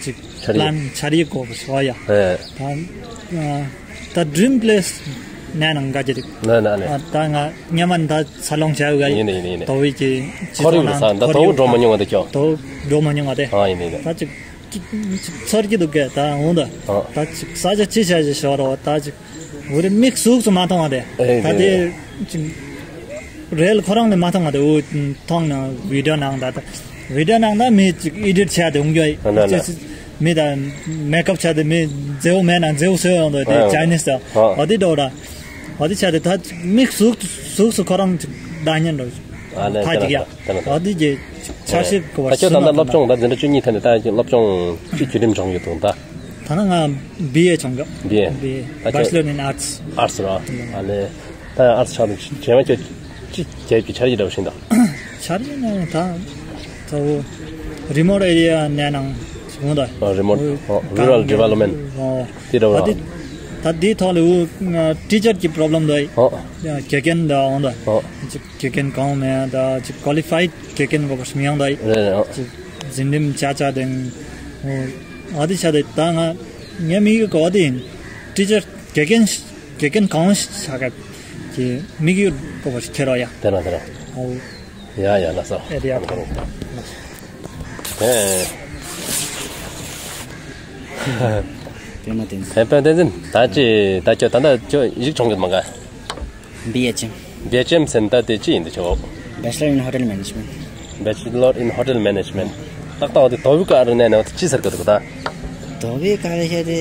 ཅིག་ཆ་རིག་པི་ལན་ཆ་རིག་གོ་བ་སོ་ཡ། ཨེ། ད་ད་ཌི་རིམ་པི་ལེ་སི་ནས་ནང་ག་ཅི་རིག་ལ་ལ་ལ། ད་ང་ཉེ་མ་ད་ཚ་ལོང་བྱ་བ་ཡིན་ནི་ཡིན་ནི་ཡིན་ནི། དོ་བི་ཀྱི་ཁོར་ཡུག་ས་ད་དོ་འགྲོ་མ་མྱོང་བ་དེ་ཁྱོད། དོ་འགྲོ་མ་མྱོང་བ་དེ། ཨ་ཡིན་ནི་ཡིན་ནི། ད་ཅིག་ཅིག་ཅིག་ཚོར་གྱི་འདུག་གས་ད་འོང་ད། ཨ། ད་ཅིག་ས་ཆ་ཅི་བྱ་ཅི་ཤོར་རོ་ད་ཅིག་འུ་རེ་མིག་ཟུག་སུ་མ་མཐོང་བ་དེ། ཨེ་ད་དེ་ཅིག་རེལ་ཁོ་རང་ནས་མ་མཐོང་བ་དེ་འུ་མཐོང་ན་བི་ཌི་ཡོ་ནང་ད་ད་བི་ཌི་ཡོ་ནང་ད་མི་ཅིག་ཨེ་ཌིཊ་བྱས་ཏེ་འོང་རྒྱུ་ཨེ། ཨ་ན་ན། མི་ད་མེ་ཀབ་བྱས་ཏེ་མི་མཛེའུ་མེད་ན་མཛེའུ་བཟོས་ཡོང་དོ་དེ། ཨ། ཅའི་ནིས་ད། ཨ། འོ་དེ་འདྲ་འོ་ད། འོ་དེ་བྱས་ཏེ་ད་མིག་ཟུག་ཟུག་སུ་ཁོ་རང་ཅིག་བདག་ཉིད་འགྲོ། ཨ་ལེ། ད་ཅིག་ཡ། ད་ལེ་ད་ལེ། འོ་དེ་གི་ཆ་ཤས་གོ་བ་ད་ཁྱོད་ད་ལྟ་སློབ་སྦྱོང་ད་འཛིན་གྲྭ་བཅུ་གཉིས་ཐོན་ནས་ད་སློབ་སྦྱོང་ཅི་བརྒྱུད་རིམ་སྦྱོང་ཡོད་དོ་ད། ད་ནི་ང་བི་ཨེ་སྦྱོང་གི། བི་ཨེ། བི་ཨེ། ད་ཁྱོད་Bachelor in Arts། ཨར་ཊི་སི་ར། ཨ་ལེ། ད་ཨར་ཊི་སི་ཆགས་དུས་རྗེས་མ་ཁྱོད་ཅི་རྒྱབ་ཀྱི་འཆར་གཞི་འདྲ་བོ་ཞིག་ད། འཆར་གཞི་ནི་ད་ད་རི་མོཊ་ཨེ་རི་ཡ་ནས་ནང་འོང་ད། ཨ་རི་མོཊ། ཨོ་རུ་རལ་ཌི་ཝེ་ལོབ་མེནཊ། ཨོ་དེ་འདྲ་བོ་ར། ད་དེ་ད་དེའི་ཐོག་ལ་འུ་ཊི་ཅར་གྱི་པོ་རོབ་ལེམ་ད། ཨོ་དགེ་རྒན་འདྲ་འོང་ད། ཨོ་དགེ་རྒན་གང་མེད་ད་ཅིག་ཀོ་ལི་ཕའིཌ་དགེ་རྒན་གོ་བ་ཞིག་མི་ཡོང་ད། རེད་རེད། ཨོ་ཅིག་འཛིན་རིམ་བརྒྱད་བརྒྱད་དེ། ཨོ་ཨ་དེ་ཆ་དེ་ད་ང་ངའི་མིག་གི་གོ་བ་དེ་ཡིན། ཊི་ཅར་དགེ་རྒན་དགེ་རྒན་གང་ཞིག་ཆགས་ག། ཀྱི་དམིགས་ཡུལ་སྐོར་བ་ཁྱེར་རོ་ཡ། དེ་རང་དེ་རང་། ཨོ། ཡ་ཡ་ལགས་སོ། ཨེ་དེ་ཡ་ཐང་། ཨེ། པདྨ་བསྟན་འཛིན། པདྨ་བསྟན་འཛིན། ད་ཅི་ད་ཁྱོད་ད་ད་ཁྱོད་ཡིག་ཆུང་གི་མ་ག། བི་ཨེཆ་ཨེམ། བི་ཨེཆ་ཨེམ་ཟེར་ན་ད་དེ་ཅི་ཡིན་འདི་ཁྱོད། Bachelor in Hotel Management. Bachelor in Hotel Management. ཏག་ཏག་འོ་དེ་དོ་བི་ཀ་རུ་ནས་ནས་ཅི་ཟེར་གི་འདུག་ད། དོ་བི་ཀ་རུ་ཤེས་དེ་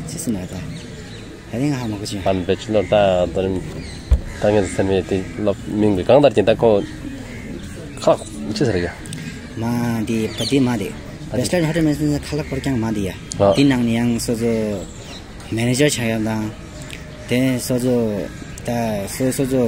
ཅི་ཟེར་ན་ད། ད་རིང་ཧ་མ་གོ་ཅི། ཨན་བེ་ཅི་ལོར་ད་ད་རིང་ད་ངས་ཟེར་མེད་དེ་སློབ་མིང་གི་གང་ལྟར་གྱིན་ད་ཁོ་ཁ་ལག་ཅི་ཟེར་གི། མ་དེ་ད་དེ་མ་དེ། Bachelor in Hotel Management ཁ་ལག་སྐོར་རྐྱང་མ་དེ་ཡ། ཨ། དེ་ནང་ནས་ཡང་སོ་སོ་མེ་ནེ་ཇར་ཆགས་ཡ་དང་། དེ་སོ་སོ་ད་སོ་སོ་སོ་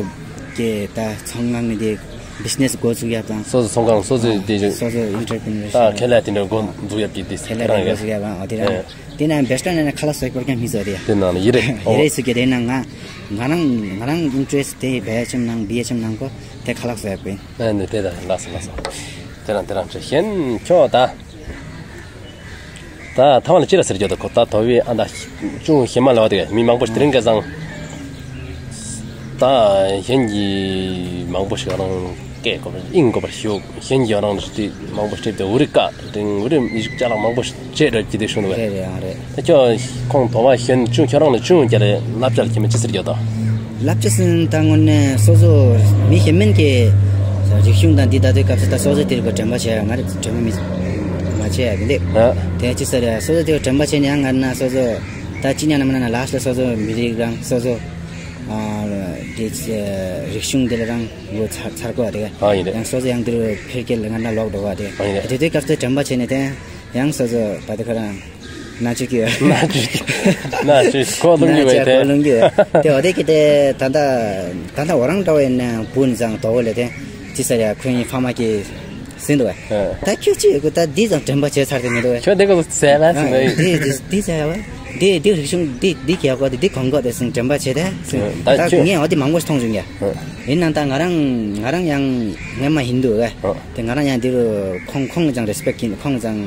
གི་ད་ཚོང་ཁང་གི་དེ་བི་ཛི་ནེས་འགོ་བཙུགས་ཡ་དང་། སོ་སོ་ཚོང་ཁང་སོ་སོ་དེ་ཅིག་སོ་སོ་ཨིན་ཊར་པི་ནར་ད་ཁེ་ལས་དེ་འདྲ་འགོ་འཛུགས་ཡ་གི་དེ་ཁེ་ལས་དེ་འགོ་བཙུགས་ཡ་དང་འོ་དེ་རང་། ཨེ། དེ་ན་བེ་སི་ཊར་ནང་ན་ཁ་ལག་སོ་སྐོར་རྐྱང་མི་ཟོ་དེ་ཡ། དེ་ནང་ན་ཡི་རེ། ཡི་རེ་སུ་གི་དེ་ན་ང་ང་རང་ང་རང་ཨིན་ཊ་རེ་སི་ཊི་དེ་བི་ཨེཆ་ཨེམ་ནང་བི་ཨེཆ་ཨེམ་ནང་གོ་དེ་ཁ་ལག་སོ་ཡ་གོ་ཡིན། ཨ་ནི་དེ་ད་ལགས་སོ་ལགས་སོ། དེ་རང་དེ་རང་ཅི་ཤེན་ཁྱོད་ད། ད་ཐ་མ་ལ་ཅི་ར་ཟེར་རྒྱུ་ད་ཁོ་ད་དོ་བི་ཨ་ད་ཅུང་ཧེ་མ་ལ་བ་དེ་མི་མང་པོ་ཞིག་དེ་རིང་ཁ་སང་། ད་ཧེན་གྱི་མང་པོ་ཞིག་རང་སྐད་གོ་བར་ཨིན་གོ་བར་ཞུ་ཧེན་གྱི་རང་ཞིག་དེ་མང་པོ་ཞིག་དེ་འུ་རི་ཀ་དེ་འུ་རི་ཡིག་ཅ་ལག་མང་པོ་ཞིག་ཅེས་ར་ཅི་དེ་ཤུང་དུ་བས། རེད་རེད་ཨང་རེད། ད་ཁྱོད་ཁོང་དོ་བ་ཧེན་ཅུང་ཁྱོད་རང་ལ་ཅུང་རྒྱ་རེ་བསླབ་བྱ་ལ་ཁྱེད་མི་ཅི་ཟེར་རྒྱུ་ད། བསླབ་བྱ་ཟེར་ན་ད་དངོས་གནས་སོ་སོ་མི་ཧེ་མན་གྱི་རིག་གཞུང་དང་འདི་ད་དུས་སྐབས་སུ་ད་སོ་སོ་དེར་གོ་དྲན་པ་བྱེད་ཡ་ང་རེ་དྲན་པ་མི་མ་བྱེད་ཡ་གི་འདི། ཨ། དེ་ཅི་ཟེར་ཡ་སོ་སོ་དེར་དྲན་པ་བྱེད་ནས་ཡང་ང་རེ་ན་སོ་སོ་ད་ཅི་ཉན་ན་མ་ན་ན་ལ་སི་ལ་སོ་སོ་མི་རིགས་རང་སོ་སོ་ཨ་དེ་རིག་གཞུང་དེ་ལ་རང་ལོ་ཚར་ཚར་གོ་བ་དེ་ག་ཨ་ཡིན་རེད། ཡང་སོ་སོ་ཡང་དེར་ཕེར་ཁེལ་ང་རེ་ན་ལོག་འགྲོ་བ་དེ་ཨ་ཡིན་རེད། དེ་དུས་སྐབས་སུ་དྲན་པ་བྱེད་ནས་དེ་ཡང་སོ་སོ་ད་དེ་ཁོ་རང་། ན་ཆུ་ཀི། ན་ཆུ། ན་ཆུ་ཁོ་ལུང་གི་ན་ཆུ་བས་ཏེ། ཁོ་ལུང་གི་བས། ཏེ་འོ་དེ་གི་ཏེ་ད་ལྟ་ད་ལྟ་འོ་རང་འདྲ་བའི་ནང་བུན་ཙང་དོ་བོ་ལས་ཏེ་ཅི་ཟེར་ཡ་ཁོ་གཉིས་ཕ་མ་གི་ཟིན་འདུག་བས། ཨ། ད་ཁྱོད་ཅི་ཡོད་གི་ད་འདི་ཙང་དྲན་པ་བྱས་ཚར་ཏེ་མི་འདུག་བས། ཁྱོད་འདི་ག་ཟེར་ལ་ཟིན་ཨ་འདི་འདི་འདི་ཟེར་ཡ་བས། འདི་འདི་རིག་གཞུང་འདི་འདི་གི་ཡག་པ་འདི་འདི་གོང་གོ་ཏེ་ཟིན་དྲན་པ་བྱས་ཏེ་ཟིན། ཨ་ད་ད་ཁྱོད་ངས་འོ་དེ་མང་པོ་ཞིག་མཐོང་བྱུང་ཡ། ཨ། ཡིན་ནའང་ད་ང་རང་ང་རང་ཡང་སྔོན་མ་ཧིན་དུ་བས། ཨ། ཏེ་ང་རང་ཡང་འདི་རུ་ཁོང་ཁོང་ལ་ཙང་རེ་སི་པེག་ཡིན། ཁོང་ལ་ཙང་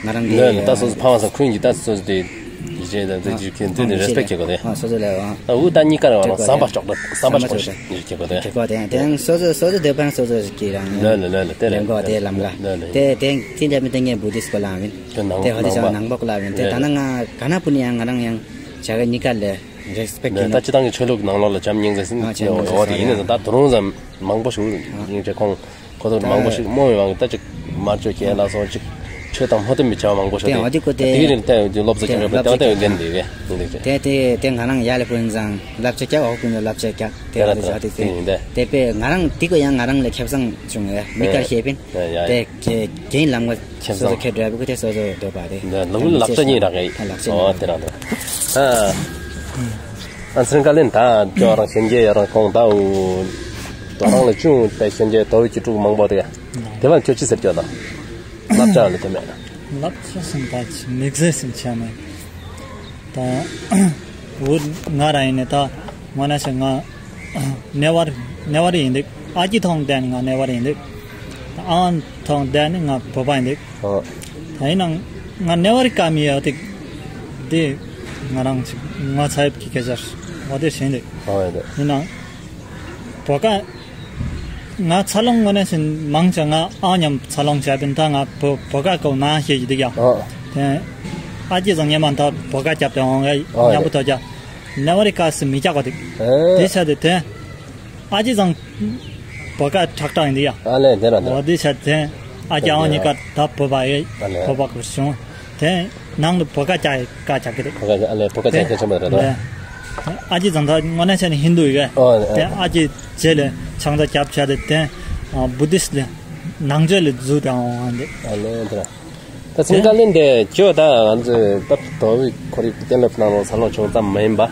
ང་རང་གི་ལོས་ལོས་ད་སོ་སོ་ཕ་མ་ཚང་ཁོང་གིས་ད་སོ་སོ་དེ་ཡིད་ཆེས་དང་དེ་ཨ་རྒྱུ་མཁན་དེ་ཨ་ནི་རེ་སི་པེག་བྱེད་དགོས་ཏེ། ཨ་སོ་སོ་ལ་ཨ། ད་འུ་ད་གཉིས་ཀ་རེ་བ་ལ་བསམ་པ་ལྕོགས་ད་བསམ་པ་ལྕོགས་ཤིག་བྱེད་དགོས་ཏེ། བྱེད་དགོས་ཏེ་ཏེ་སོ་སོ་སོ་སོ་དེ་ཕན་སོ་སོ་ཞིག་གི་རང་ལོས་ལོས་ལོས་ལོས་དེ་ལེན་དགོས་ཏེ་ལམ་ལ། ལོས་ལོས་ཏེ་ཏེ་ཏེ་འདྲ་མི་ཏེ་ངས་བུ་དིསྟ་གོ་ལ་ཡིན། ཏེ་ནང་ཏེ་ཧོ་དེ་ནང་ཅང་པ་ནང་པོ་ལ་ཡིན། ཏེ་ད་ནང་ང་ག་ན་བུ་ནི་ཡང་ང་རང་ཡང་བྱ་ག་གཉིས་ཀ་ལས་རེ་སི་པེག་ལོས་ཡིན་ད་ནོ། སྤྱིར་བཏང་གི་ཆོས་ལུགས་ནང་ལོགས་ལ་བྱམས་སྙིང་རྗེ་ཟེར་ཨ་བྱམས་སྙིང་རྗེ་འོ་དེ་ཡིན་ནོ་ད་དུང་ཙམ་མང་པོ་ཞིག་སྙིང་རྗེ་ཁོང་ཁོ་ཚོ་མང་པོ་ཞིག་རྨོངས་པའི་དབང་གིས་ད་ཅིག་དམར་ཕྱོགས་ཁྱེད་ལ་སོགས་ཅིག་ཆོས་དང་མ་མཐུན་པའི་བྱ་བ་མང་པོ་ཞིག་དེ་འོ་དེ་ཀོ་དེ་དེ་གི་རིང་ལྟ་ཡོད་དུས་སློབ་གསོ་རྒྱག་ཡོད་པ་དེ་འོ་དེ་འོ་དེ་འདི་གས་འདི་གས། དེ་དེ་དེ་ང་རང་ཡར་ལས་ཕུལ་ཙང་བསླབ་བྱ་རྒྱག་འོག་ཀུན་ལ་བསླབ་བྱ་རྒྱག་དེ་འོ་དེ་བྱ་དེ་དེ་དེ་དེ་དཔེ་ང་རང་དེ་ཀོ་ཡང་ང་རང་ལས་ཁེ་བཟང་བྱུང་ཡོད་མི་དཀར་ཤེས་པིན། དེ་རྒྱན་ལམ་ག་ཁེ་སོ་སོ་བཟང་ཁེ་འགྲོ་བུ་ཁེ་སོ་སོ་འདོད་པ་དེ། ལུགས་ལ་བསླབ་བྱ་གཉིས་རག་གི་ལག་ཆ་ཨོ་དེ་རང་དེ། ཨ་ཚེ་རིང་བཀའ་ལན་ད་ཅོ་རང་ཞེན་ཅེས་ཡ་རང་ཁོང་ད་འུ་དོ་རང་ལ་ཅུང་ད་ཞེན་ཅེས་དོ་རུ་ཅི་དྲུག་མང་པོ་དེ་དེ་བ་ཁྱོད་ཅི་ཟེར་ཅོ་ད་བསླབ་བྱ་ལ་དེ་མེད་ན། བསླབ་བྱ་སུན་ད་ཅི་དམིགས་བསལ་སུན་ཆ་མེད་ད། འུ་ང་རང་ཡིན་ནས་ད་ངོ་ན་ཆ་ང་ནེ་ཝར་ནེ་ཝར་ཡིན་འདུག་ཨ་ཅེ་ཐོང་དན་ང་ནེ་ཝར་ཡིན་འདུག་ཨང་ཐོང་དན་ང་བོད་པ་ཡིན་འདུག་ཨ། ད་ཡིན་ནང་ང་ནེ་ཝར་ཀ་མི་ཡོད་འདུག་དེ་ང་རང་ཅིག་ང་ཚ་ཡབ་ཀྱི་སྐད་ཆར་འོ་དེ་ཤེས་འདུག་ཨ་ཡོད་འདུག་ཡིན་ནང་བོད་ཀ་ང་ཚ་ལོང་ངོ་ནས་ཤིན་མང་ཆེ་ང་ཨ་མཉམ་ཚ་ལོང་བྱས་པིན། ད་ང་བོད་བོད་ཀ་ཀོ་ནང་ཤེས་ཀྱི་འདུག་ཡ། ཨ། དེ་ཨ་ཅེ་ཚང་ཉེ་མ་ད་བོད་ཀ་རྒྱབ་སྟེ་འོང་ཡ་ཨ་མཉམ་པོ་ཐོག་ཀྱ་ནེ་ཝར་ཀ་སི་མི་རྒྱག་གོ་འདུག་ཨེ། དེ་ཆ་དེ་དེ་ཨ་ཅེ་ཚང་བོད་ཀ་ཁྲག་ཁྲག་ཡིན་འདུག་ཡ། ཨ་ལེ་དེ་ར་དེ་ར། འོ་དེ་ཆ་དེ་ཨ་ཅེ་ཨ་ཉི་ཀ་ད་བོད་པ་ཡེ་ཨ་ལེ་བོད་པ་ཀོ་བྱུང་། དེ་ནང་དུ་བོད་ཀ་རྒྱག་ཀ་རྒྱག་གི་རེད། བོད་ཀ་ཨ་ལེ་བོད་ཀ་རྒྱག་ཁྱད་ཆོས་མ་རེད་ལ། ཨ་ཅེ་ཚང་ད་ངོ་ན་ཆ་ནི་ཧིན་དུ་ཡི་ག་ཨོ་ཨ་དེ་ཨ་ཅེ་རྗེས་ལས་ཆང་ད་རྒྱབ་བྱས་ཏེ་དེ་བུ་དིསྟ་ལས་ནང་ཆོས་ལས་འཛུལ་དང་འོང་ཨ་འདི། ཨ་ལེ་དེ་ར། ད་ཚིག་བཀའ་ལན་དེ་ཁྱོད་ད་ང་ཚོས་ད་དོ་བའི་ཁོར་ཡུག་གཏན་འབེབས་གནང་རོགས་ཚ་ལོང་བྱུང་ཙམ་མ་ཡིན་པ།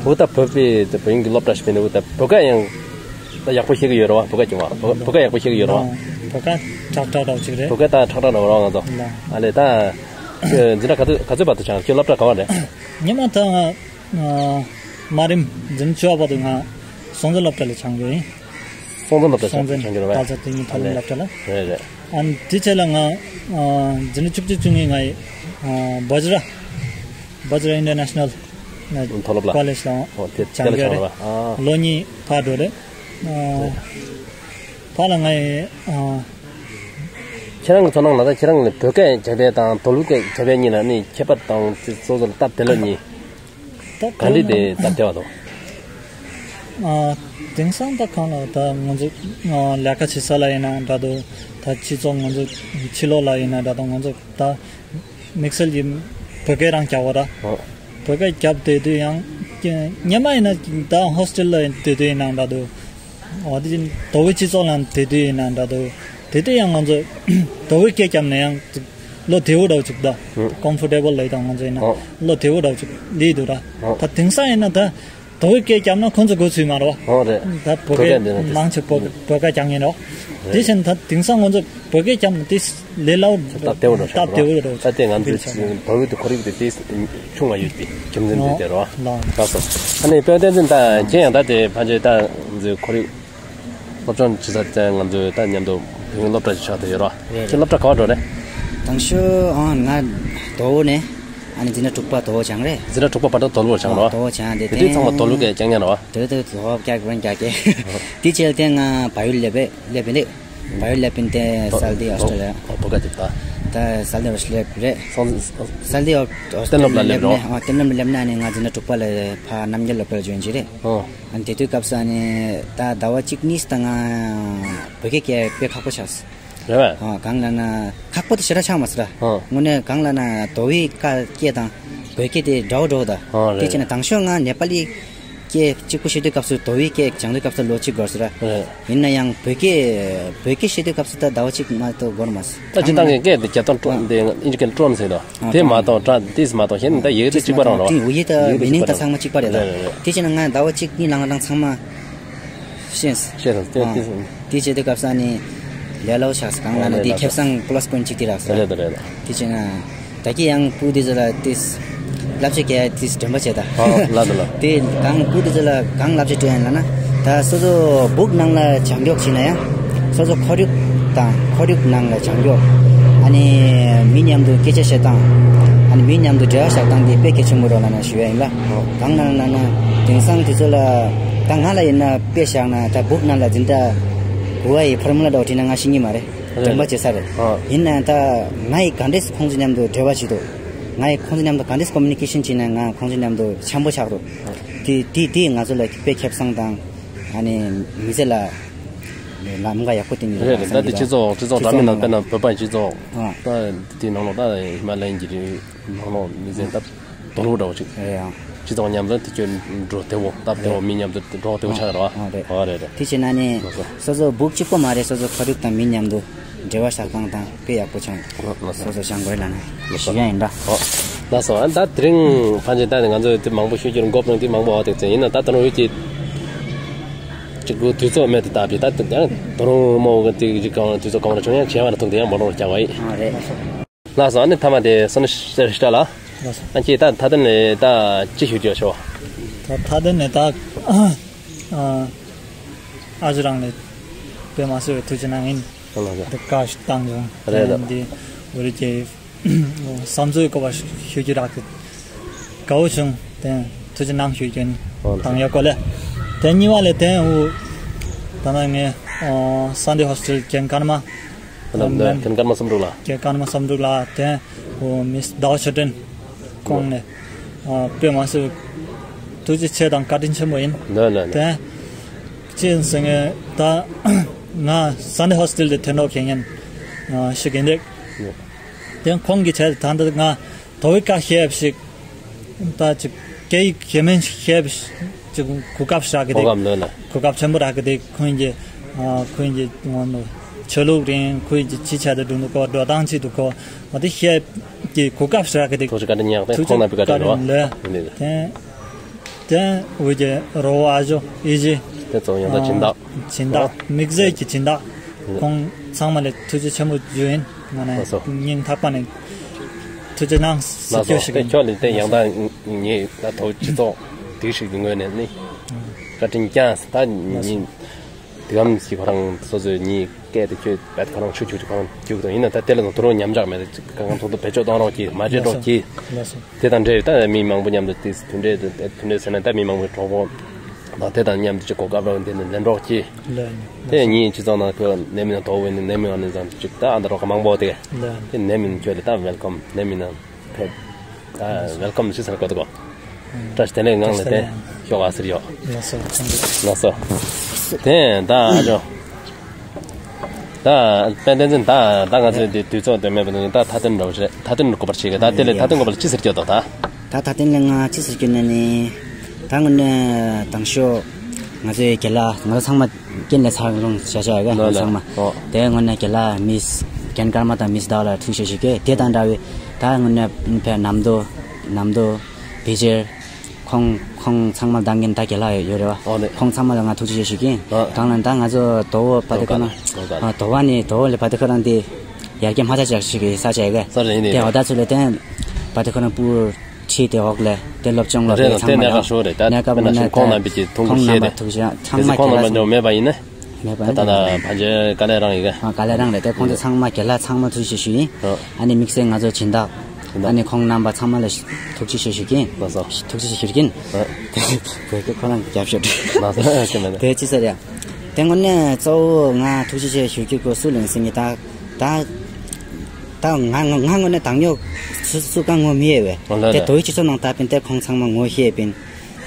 འུ་ད་བོད་པའི་ད་བོད་ཡིག་གི་སློབ་གྲྭ་ཞིག་བྱས་ནས་འུ་ད་བོད་སྐད་ཡང་ད་ཡག་པོ་ཤེས་ཀྱི་ཡོད་རེད་བ། བོད་སྐད་ཀྱི་བ་བོད་སྐད་ཡག་པོ་ཤེས་ཀྱི་ཡོད་རེད་བ། བོད་སྐད་ཁྲག་ཁྲག་འདྲ་བོ་ཅིག་རེད། བོད་སྐད་ད་ཁྲག་ཁྲག་འདྲ་བོ་རེད་བ་ང་ཚོ། ལགས། ཨ་ལེ་ད་ཁྱོད་འཛིན་གྲྭ་ག་ཚོད་ག་ཚོད་བར་དུ་སྦྱངས། ཁྱོད་སློབ་གྲྭ་ག་བ་རེད། ཉི་མ་ད་ང་ཨ་མ་རིམ་འཛིན་བཅུ་པ་བར་དུ་ང་སྲོང་བཙན་སློབ་གྲྭ་ལ་སྦྱངས་ཡོད་ཡིན། སྲོང་བཙན་སློབ་གྲྭ་སྲོང་བཙན་སྦྱངས་ཡོད་རེད་བ། ད་ཚ་དེ་ཉིད་མཐོ་རིམ་ཨ་ལེ་སློབ་གྲྭ་ལ། རེད་རེད། ཨ་ནི་དེ་ཆ་ལ་ང་ཨ་འཛིན་གྲྭ་བཅུ་གཅིག་བཅུ་གཉིས་ང་ཡི་ཨ་བཛྲ་བཛྲ་ཨིན་ཊར་ནེ་ཤ་ནལ་ མཐོ་སློབ་ལ། ཀོ་ལེཇ་ལ། ཨོ་དེ་སྦྱང་དེ་ལ་གི་རེད། སྦྱང་བ། ཨ། ལོ་གཉིས་ཕར་འགྲོ་རེད། ཨ། ཕར་ལ་ངའི་ཨ། ཁྱེད་རང་གི་ཚོར་སྣང་ལ་ད་ཁྱེད་རང་ནི་བོད་སྐད་རྒྱབ་པ་དང་དོལ་པོའི་སྐད་རྒྱབ་པ་གཉིས་ལ་ནི་ཁྱད་པར་དང་དེ་སོ་སོ་ལ་སྟབས་བདེ་ལོ་གཉིས། ད་ག་འདྲ་དེ་སྟབས་བདེ་བ་དང་། ཨ། དེང་སང་ད་གང་ལ་ད་ང་ཚོ་ཨ་ལས་ཀ་བྱེད་ས་ལ་ཡིན་ན་འདྲ་འདུག་ད་སྤྱི་ཚོགས་ང་ཚོ་ཕྱི་ལོགས་ལ་ཡིན་ན་འདྲ་འདུག་ང་ཚོ་ད་དམིགས་བསལ་གྱི་བོད་སྐད་རང་རྒྱབ་པ་ར། ཨོ། བོད་སྐད་རྒྱབ་བསྡད་དུས་ཡང་སྔོན་མ་ཡིན་ན་ད་ཧོས་ཊེལ་ལ་བསྡད་དུས་ཡིན་ན་འདྲ་འདུག་འོ་དེ་བཞིན་དོལ་པོའི་སྤྱི་ཚོགས་ནང་བསྡད་དུས་ཡིན་ན་འདྲ་འདུག་དེ་དུས་ཡང་ང་ཚོ་དོལ་པོའི་སྐད་རྒྱབ་ན་ཡང་བློ་བདེ་པོ་འདྲ་བོ་ཅིག་ད། ཨུ། ཀོམ་ཕོར་ཊེ་བལ་ལབ་དང་ང་ཚོ་ཡིན་ན། ཨོ། བློ་བདེ་པོ་འདྲ་བོ་ཅིག་སླེབས་འདུག་ར། ཨོ། ད་དེང་སང་ཡིན་ན་ད་དོལ་པོའི་སྐད་རྒྱབ་ན་ཁོང་ཚོ་མགོ་ཚོས་མ་རེད་བ། ཨོ་རེད། ད་བོད་བོད་སྐད་སྐད་འདི་ན་དེ་མང་ཆེ་བོད་བོད་སྐད་རྒྱབ་མཁན་རེད། རེད། དེ་བཞིན་ད་དེང་སང་ང་ཚོ་བོད་སྐད་རྒྱབ་ན་དེ་ལས་སླ་པོ། སྟབས་བདེ་པོ་འདྲ་ཆགས་འདུག་སྟབས་བདེ་པོ་འདྲ་ད་དེ་ང་ཚོའི་བོད་ཡིག་དེ་ཁོར་ཡུག་དེ་དེ་ཆུང་བ་ཡོད་པའི་རྒྱུ་མཚན་དེ་དེ་རེད་བ། ལགས། ལགས་སོ། ཨ་ནི་དཔལ་བསྟན་འཛིན་ད་ཁྱེད་ཡང་ད་དེ་ཕལ་ཆེར་ད་ང་ཚོའི་ཁོར་ཡུག་སློབ་སྦྱོང་བྱེད་ས་དེ་ང་ཚོའི་ད་མཉམ་དུ་བོད་ཡིག་སློབ་གྲྭ་ཞིག་ཆགས་བསྡད་ཡོད་རེད་བ། རེད། ཁྱེད་སློབ་གྲྭ་ག་པར་འགྲོ་རེད། དང་ཤོས་ཨང་ང་དོལ་པོ་ནས། ཨ་ནི་འཛིན་གྲྭ་དྲུག་པ་དོལ་པོ་སྦྱངས་རེད། འཛིན་གྲྭ་དྲུག་པ་བར་དུ་དོལ་པོ་སྦྱངས་རེད་བ། དོལ་པོ་སྦྱངས་ཏེ་དེ་དུས་ཚང་མ་དོལ་པོའི་སྐད་རྒྱག་མཁན་རེད་བ། དེ་དུས་དོལ་པོ་སྐད་རྒྱག་རེད་རྒྱག་གི། དེ་རྗེས་དེ་ང་བལ་ཡུལ་སླེབས་པས་སླེབས་པས་ནི། བལ་ཡུལ་སླེབས་པས་དེ་སལ་ཏེ་ཨོ་སི་ཊེ་ལི་ཡ། ཨོ་བོད་སྐད་ཅིག་ད། ད་སལ་ཏེ་ཨོ་སི་ཊེ་ལི་ཡ་སླེབས་རེད། སོང་སོང་། སལ་ཏེ་ཨོ་ཨོ་སི་ཊེ་ལི་ཡ་གཏན་སློབ་ལ་སླེབས་སླེབས་རོ། ནས་ཨ་གཏན་སློབ་ལ་སླེབས་ནས་ཨ་ནི་ང་འཛིན་གྲྭ་དྲུག་པ་ལ་ཕར་རྣམ་རྒྱལ་སློབ་གྲྭ་ལ་ཇོ་ཡིན་བྱས་རེད། ཨོ། ཨ་ནི་དེ་དུས་སྐབས་སུ་ཨ་ནི་ད་ཟླ་བ་གཅིག་གཉིས་ད་ང་བོད་སྐད་སྐད་དཔེ་ཁག་པོ་ཆགས། རེད་བས། ཨ་གང་ལབ་ན་ཁག་པོ་དེ་ཞེ་དྲག་ཆགས་མ་སོང་ར། ཨ། དངོས་གནས་གང་ལབ་ན་དོལ་པོའི་སྐད་དང་བོད་སྐད་དེ་འདྲ་བོ་འདྲ་བོ་ད། ཨ་རེད། དེ་བྱས་ན་དང་ཤོས་ང་ནེ་པ་ལི་སྐད་གཅིག་པོ་བཤད་དུས་སྐབས་སུ་དོལ་པོའི་སྐད་སྦྱང་དུས་སྐབས་སུ་ལོ་གཅིག་འགོར་སོང་ར། རེད། ཡིན་ན་ཡང་བོད་སྐད་བོད་སྐད་བཤད་དུས་སྐབས་སུ་ད་ཟླ་བ་གཅིག་མ་གཏོགས་འགོར་མ་སོང་། ད་སྤྱིར་བཏང་གི་སྐད་དེ་རྒྱབ་སྟངས་ཀྲོན་དེ་ཨིན་ཇི་སྐད་ཀྲོན་ཟེར་དོ། ཨ་དེ་མ་གཏོགས་སྒྲ་དེ་མ་གཏོགས་གཞན་ད་ཡིག་རིགས་གཅིག་པ་རང་རེད་བ། དེ་ཡིག་རིགས་མི་ནིང་ད་ཚང་མ་གཅིག་པ་རེད་ད། རེད་རེད་རེད། དེ་བྱས་ན་ང་ཟླ་བ་གཅིག་གཉིས་ལང་ལང་ཚང་མ་ཤེས། ཤེས་སོང་། དེ་ཨ་དེ་སོང་། དེ་བྱེད་དུས་སྐབས་སུ་ཨ་ནི་ལས་སླ་པོ་ཆགས་སོང་། གང་ལབ་ན་དེ་ཁེ་བཟང་པ་ལ་སི་པོ་ཡིནཊ་གཅིག་དེ་རག་སོང་། རེད་རེད་རེད། དེ་བྱས་ན་ད་གིན་ཡང་སྤུ་དེ་ཚོ་ལ་དེ་བསླབ་བྱ་གལ་དེ་དྲན་པ་བྱས་ད། ཨ་ལ་ད་ལ། དེ་གང་སྤུ་དེ་ཚོ་ལ་གང་བསླབ་བྱ་སྤྲོད་ཡིན་ལབ་ན། ད་སོ་སོ་བུག་ནང་ལ་སྦྱང་རྒྱུ་བྱས་ན་ཡང་སོ་སོ་ཁོར་ཡུག་དང་ཁོར་ཡུག་ནང་ལ་སྦྱང་རྒྱུ། ཨ་ནི་མི་མཉམ་དུ་སྐད་ཆ་བཤད་སྟངས། ཨ་ནི་མི་མཉམ་དུ་འབྲེལ་བ་བཞག་སྟངས་དེ་དཔེ་གལ་ཆེན་པོ་རེད་ལབ་ན་ཞུ་ཡ་ཡིན་ལ། གང་ལབ་ན་དེང་སང་དེ་ཚོ་ལ་ད་ང་ལ་ཡིན་ན་དཔེ་བཞག་ན་ད་བུག་ནང་ལ་འཛིན་གྲྭ་དགུ་པ་ཡི་ཕོར་མུ་ལ་འདྲ་བོ་བྲིས་ན་ང་ཤེས་ཀྱི་མ་རེད། རེད། དྲན་པ་བརྗེད་ས་རེད། ཨ། ཡིན་ན་ད་ང་ཡིས་ག་འདྲས་ཁོང་ཚོ་མཉམ་དུ་འབྲེལ་བ་བྱེད་དོ། ང་ཡིས་ཁོང་ཚོ་མཉམ་དུ་ག་འདྲས་ཀོ་མུ་ནི་ཀེ་ཤན་བྱེད་ན་ང་ཁོང་ཚོ་མཉམ་དུ་འཆམ་པོ་ཆགས་དོ། ཨ། དེ་དེ་དེ་ང་ཚོ་ལ་དཔེ་ཁེ་བཟང་དང་ཨ་ནི་མི་ཚེ་ལ་ལམ་ཁ་ཡག་པོ་བསྟན་ནི་རེད། རེད་རེད། ད་དེ་སྤྱི་ཚོགས་སྤྱི་ཚོགས་འདྲ་མིན་ནང་དཔེར་ན་བོད་པ་སྤྱི་ཚོགས། ཨ། ད་དེ་ནང་ལོགས་ད་ཧི་མ་ལ་ཡན་གྱི་རི་ནང་ལོགས་མི་ཚེ་ད་དོལ་པོ་འདྲ་བོ་ཅིག་རེད་ཡ། སྤྱི་ཚོགས་མཉམ་དུ་དེ་ཚོ་འགྲོ་བདེ་བོ་སྟབས་བདེ་བོ། རེད། མི་མཉམ་དུ་འགྲོ་བདེ་བོ་ཆགས་རེད་བ། ཨ་རེད། ཨ་རེད་རེད། དེ་བྱས་ན་ནི་ལགས་སོ། སོ་སོ་བུག་གཅིག་པོ་མ་རེད། སོ་སོ་ཁོར་ཡུག་དང་མི་མཉམ་དུ་འབྲེལ་བ་བཞག་སྟངས་དང་དཔེ་ཡག་པོ་ཆགས། ལགས་སོ། སོ་སོ་སྦྱང་དགོས་རེད་ལབ་ན་ཞུ་ཡ་ཡིན་ད། ཨོ། ལགས་སོ། ཨ་ད་དེ་རིང་ཕལ་ཆེར་ད་ནི་ང་ཚོས་དེ་མང་པོ་ཤོད་རྒྱུར་འགོ་དཔོན་དེ་མང་པོ་ཨ་དེ་ཚོ་ཡིན་ན་ད་ད་རུང་ཡོད་ཀྱི་ཅིག་གུ་དུས་ཚོད་མེད་དེ་ད་བི་ད་ད་ད་རུང་མོ་གི་དེ་ཅིག་གང་དུས་ཚོད་གང་ལ་བྱུང་ཡང་བྱས་པ་ལ་ཐུག་དེ་ཡང་མ་རུང་རྒྱག་པ་ཡིན། ཨ་རེད། ལགས་སོ། ཨ་ནི་ཐ་མ་དེ་སོ་ནི་ཤ་ཤ་ལ། ལགས་སོ། ཨ་ཁྱེད་ད་ཐ་དན་ནས་ད་ཅི་ཞུ་རྒྱུ་ཞོ། ད་ཐ་དན་ནས་ད་ཨ་ཨ་ཅེ་རང་ལ་དཔེ་མ་སྲིད་པའི་ཐུགས་རྗེ་གནང་ཡིན། ལགས་སོ། ད་བཀའ་ཞིག་བཏང་བྱུང་། རེད་ད། འདི་འོ་རེད་ཀྱི་བསམ་ཚུལ་གོ་བ་ཞུ་རྒྱུ་རག་གི་དགའ་བོ་བྱུང་། དེ་ཐུགས་རྗེ་གནང་ཞུ་རྒྱུ་ཡིན། ཨོ་ལགས་སོ། དང་ཡག་གོ་ལེ། དེ་གཉིས་པ་ལས་དེ་འུ་ད་ནང་ངས་ཨ་སན་ཌེ་ཧོས་ཊེལ་རྒན་ཀརྨ། ཨ་ལམ་ལམ་རྒན་ཀརྨ་བསམ་གྲུབ་ལགས། རྒན་ཀརྨ་བསམ་གྲུབ་ལགས། དེ་འོ་མིས་ཟླ་བ་ཆོས་སྒྲོན་ཁོང་ནས་ཨ་དཔེ་མ་སྲིད་ཐུགས་རྗེ་ཆེ་དང་བཀའ་དྲིན་ཆེན་པོ་ཡིན། ལགས་ལགས་ལགས། དེ་ཅི་ཡིན་ཟེར་ངས་ད་ང་སན་ཌེ་ཧོས་ཊེལ་དེ་ཐོན་འགྲོ་མཁན་ཡིན། ཨ་ཤི་གིན་དེ། ལགས། དེ་ཁོང་གི་ཆེད་ད་ལྟ་ང་དོལ་པོའི་བཀའ་བཤད་ཞིག་ད་ཅིག་སྐད་ཡིག་ག་མེན་བཤད་ཅིག་གོ་སྐབས་རག་གི་དེ། གོ་སྐབས་ལོས་ལ། གོ་སྐབས་ཆེན་པོ་རག་གི་དེ། ཁོང་གི་ཨ་ཁོང་གི་ཆོས་ལུགས་རིང་ཁོང་གི་ཅི་བྱ་དེ་འགྲོ་འདུག་གོ། འགྲོ་སྟངས་ཅི་འདུག་གོ། ཨ་དེ་བཤད་ཀྱི་གོ་སྐབས་རག་གི་དེ། ཐུགས་རྗེ་བཀའ་དྲིན་ཡག་དེ། ཐུགས་རྗེ་ཁོང་ན་བི་བཀའ་དྲིན་ལོས། བཀའ་དྲིན་ལོས། དེ་དེ་འུ་ཅག་རོགས་ཨ་ཇོ་ཨི་ཇི། དེ་ཚོ་ཡང་ད་སྦྱིན་བདག་སྦྱིན་བདག་དམིགས་བསལ་གྱི་སྦྱིན་བདག་ཁོང་ཚང་མ་ལ་ཐུགས་རྗེ་ཆེན་པོ་ཞུ་ཡིན། ང་ནས་ལགས་སོ། སྙིང་ཐག་པ་ནས་ཐུགས་རྗེ་གནང་ཟེར་ལགས་སོ། སྐྱོ་ཞིག་ཡིན། ཁྱོད་ལ་དེ་ཡང་ད་ངས་ད་དོལ་སྤྱི་ཚོགས་དེ་ཞིག་གི་ངོས་ནས་ནི་བཀའ་དྲིན་བསྐྱངས། ད་ལགས་སོ། ཉིན་ དེ་གམ་ཞིག་ཁོ་རང་སོ་སོའི་ཉིད་སྐད་དེ་ཁྱོད་བེད་ཁོ་རང་ཆུ་ཆུ་ཆུ་ཁོ་རང་རྒྱུག་དང་ཡིན་ན་ད་དེ་ལ་དུ་རུང་ཉམས་ཆག་མེད་དེ་གང་གང་ཐོག་ཏུ་བེད་སྤྱོད་གཏོང་རོགས་གྱིས་མ་བྱེད་རོགས་གྱིས། དེ་དང་འབྲེལ་ད་མི་མང་པོ་མཉམ་དུ་དེ་དུད་འགྲོ་དུད་འགྲོ་ཟེར་ན་ད་མི་མང་པོའི་གྲོགས་པོ་དང་དེ་དང་མཉམ་དུ་ཅིག་གོ་སྐབས་རོགས་དེ་ནས་ལེན་རོགས་གྱིས། དེ་ཉིད་སྤྱི་ཚོགས་ནང་ཁོ་ནད་མི་ནང་དོ་བའི་ནད་མི་ནང་ནས་ཙམ་ཅིག་ད་ཨ་ད་རོགས་ཁ་མང་པོ་དེ་དེ་ནད་མི་ཁྱོད་ལ་ད་ཝེལ་ཀམ་ནད་མི་ནང་ཕེབས། ཨ་ཝེལ་ཀམ་ཞུ་ས་གོ་ཏོ་གོ། བཀྲ་ཤིས་བདེ་ལེགས་ངང་ལས་ཏེ་ཤོག་ཨ་ཟེར་ཡོད། ལགས་སོ། ལགས་སོ། ཏེ་ད་ཨ་ཇོ། ད་དཔལ་ལྡན་འཛིན་ད་ད་ང་ཚོའི་འདི་དུས་ཚོད་དེ་མེད་པ་ནི་ད་མཐའ་དོན་འདྲ་བོ་ཞིག་རེད། མཐའ་དོན་གོ་བར་བྱེད་གི་ད་དེ་ལས་མཐའ་དོན་གོ་བར་ཅི་ཟེར་སྐྱོད་དོ་ད། ད་མཐའ་དོན་ལས་ང་ཅི་ཟེར་སྐྱོད་ནི་ནི། ད་དངོས་གནས་དང་ཤོག་ང་ཚོའི་རྒན་ལགས་ང་ཚོ་ཚང་མ་རྒན་ལས་ཚར་ལོང་བྱ་བྱ་ག་ལ་ལ་ཚང་མ། ཨོ། དེ་དངོས་གནས་རྒན་ལགས་མིས་རྒན་ཀརྨ་དང་མིས་ཟླ་བ་ལ་ཐུགས་རྗེ་ཆེ་ཞུ་གི། དེ་དང་འདྲ་བའི་ད་དངོས་གནས་ཕེ་ནམ་དོ་ནམ་དོ་བི་ཇེར་ཁོང་ཁོང་ཚང་མ་ལ་འདང་གིན་ད་རྒན་ལགས་ཡོད་རེད་བ། ཨོ་ལེ། ཁོང་ཚང་མ་ལ་ང་ཐུགས་རྗེ་ཆེ་ཞུ་གི། ཨ། དང་ལ་ད་ང་ཚོ་དོ་བོ་བ་དེ་ཁོ་ན། དོ་བ་ནི་དོ་བོ་ལས་བ་དེ་ཁོ་རང་དེ་ཡར་རྒྱས་མ་ཐག་ཅག་ཞུ་གི་ས་ཆ་ཡ་གི། ས་ཆ་ཡིན་ནི་དེ་རེད། འོ་ད་ཚུ་ལས་དེ་བ་དེ་ཁོ་རང་པུར་ཁྲིད་དེ་འོག་ལས་དེ་སློབ་སྦྱོང་ལ་རེད་དེ་ལ་ཚང་མ་དེ་གནས་སྐབས་ཤིང་ཁོང་རྣམ་པའི་གི་ཐུགས་ཁོང་རྣམ་པ་ཐུགས་རྗེ་ཆེ། ཚང་མ་གལ་ལ་ཁོང་རྣམ་པ་འཇོག་མེད་པ་ཡིན་ན། མེད་པ་ད་ད་ཕན་ཆད་དཀའ་ལས་རང་ཡིན་ག། ཨ་དཀའ་ལས་རང་རེད་དེ་ཁོང་ཚོ་ཚང་མ་གལ་ལ་ཚང་མ་ཐུགས་རྗེ་ཆེ་ཞུ་ཡིན། ཨ་ནི་དམིགས་བསལ་ང་ཚོ་སྦྱིན་བདག་ཨ་ནི་ཁོང་རྣམ་པ་ཚང་མ་ལ་ཐུགས་རྗེ་ཆེ་ཞུ་གིན། ཐུགས་རྗེ་ཆེ་ཞུ་གིན། བོད་སྐད་ཁོ་རང་རྒྱབ་ཤོད། དེ་ཅི་ཟེར་ཡ། དེ་དངོས་གནས་གཙོ་བོ་ང་ཐུགས་རྗེ་ཆེ་ཞུ་རྒྱུ་གོ་སུ་ལེན་སེང་གི་ད། ད་ད་ང་ང་ང་དངོས་གནས་དང་ཉོ་སུ་སུ་གང་ངོ་མི་ཡེ་བས། ཨོ་ལེ་དེ་ལེ། དོ་ཡི་སྤྱི་ཚོགས་ནང་ད་པིན་དེ་ཁོང་ཚང་མ་ངོ་ཤེས་པིན།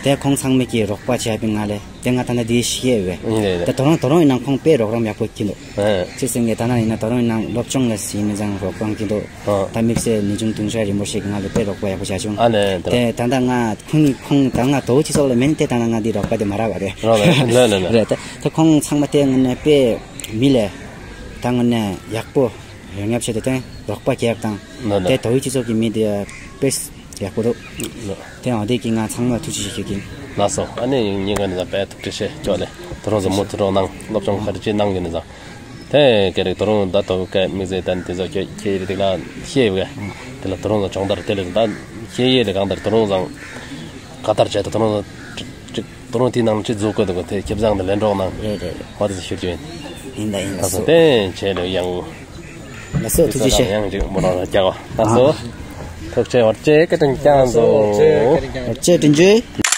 དེ་ཁོང་ཚང་མས་ཀྱི་རོགས་པ་བྱས་པིན་ང་ལས་དེ་ང་ད་ན་དེ་ཤེས་བས། ཨིན་ལེ་ལེ། དེ་དོ་རང་དོ་རང་ཡིན་ན་ཁོང་དཔེ་རོགས་རམ་ཡག་པོ་གྱིན་འདུག། ཨེ། ཅི་ཟེར་ངེ་ད་ན་ཡིན་ན་དོ་རང་ཡིན་ན་སློབ་སྦྱོང་ལ་ཟིན་ནི་ཙང་རོགས་རམ་གྱིན་འདུག། ཨ། ད་དམིགས་བསལ་ནི་ཅུང་དུང་ཤ་རིན་པོ་ཆེ་གི་ང་ལས་དཔེ་རོགས་པ་ཡག་པོ་བྱ་བྱུང་། ཨ་ལེ་དེ་ར། དེ་ད་ད་ང་ཁོང་ངི་ཁོང་ད་ང་དོ་སྤྱི་ཚོགས་ལ་མེན་དེ་ད་ན་ང་འདི་རོགས་པ་དེ་མ་རག་པ་རེད། རོགས་པ་ལེ་ལེ་ལེ། རེད་དེ་དེ་ཁོང་ཚང་མ་དེ་ངོ་ནས་དཔེ་མི་ལས་ད་ངོ་ནས་ཡག་པོ་ཡོང་ཡག་ཆེད་དུ་དེ་རོགས་པ་རྒྱབ་དང་། ལེ་ལེ། དེ་དོ་སྤྱི་ཚོགས་ཀྱི་མི་དེ་དཔེ་ཡག་པོ་འདུག། ལེ། དེ་འོ་དེ་གི་ང་ཚང་མ་ཐུགས་རྗེ་ཆེ་ཞུ་གིན། ལགས་སོ། ཨ་ནི་ཉིན་གང་ནས་ད་དཔེ་ཐུགས་རྗེ་ཆེ་ཅོ་ལེ། དོ་རུང་ཟོ་མོ་དོ་རུང་ནང་སློབ་སྦྱོང་ག་རེ་ཅིག་གནང་གི་ནས་ད། དེ་ཀེ་རེ་དོ་རུང་ད་དོ་ཀེ་དམིགས་བསལ་ད་དེ་ཚོ་ཁྱེད་ཁྱེད་རེ་དེ་ལ་ཤེས་ཡོད་གི། དེ་ལ་དོ་རུང་ཟོ་སྦྱོང་བརྡར་དེ་ལས་ད་ཤེས་ཡོད་ལས་གང་ལྟར་དོ་རུང་ཟང་ག་ལྟར་བྱས་ད་དོ་རུང་ཟང་ཅིག་དོ་རུང་དེ་ནང་ཅིག་འཛུགས་དགོས་འདུག་གོ། དེ་ཁེ་བཟང་དེ་ལེན་རོགས་གནང་། རེད་རེད། འོ་དེ་ཚོ་ཞུ་རྒྱུ་ཡིན། ཡིན་ད་ཡིན། ལགས་སོ། དེ་བྱས་ལེ་ཡང་། ལགས་སོ་ཐུགས་རྗེ་ཆེ། ཡང་ཅིག་མོ་རང་རྒྱག་གོ། ལགས་སོ། ཐུགས་རྗེ་ཆེ། བར་ཆད་བཀའ་དྲིན་བསྐྱངས་སོ། བར་ཆད་དྲིན་ཆེ།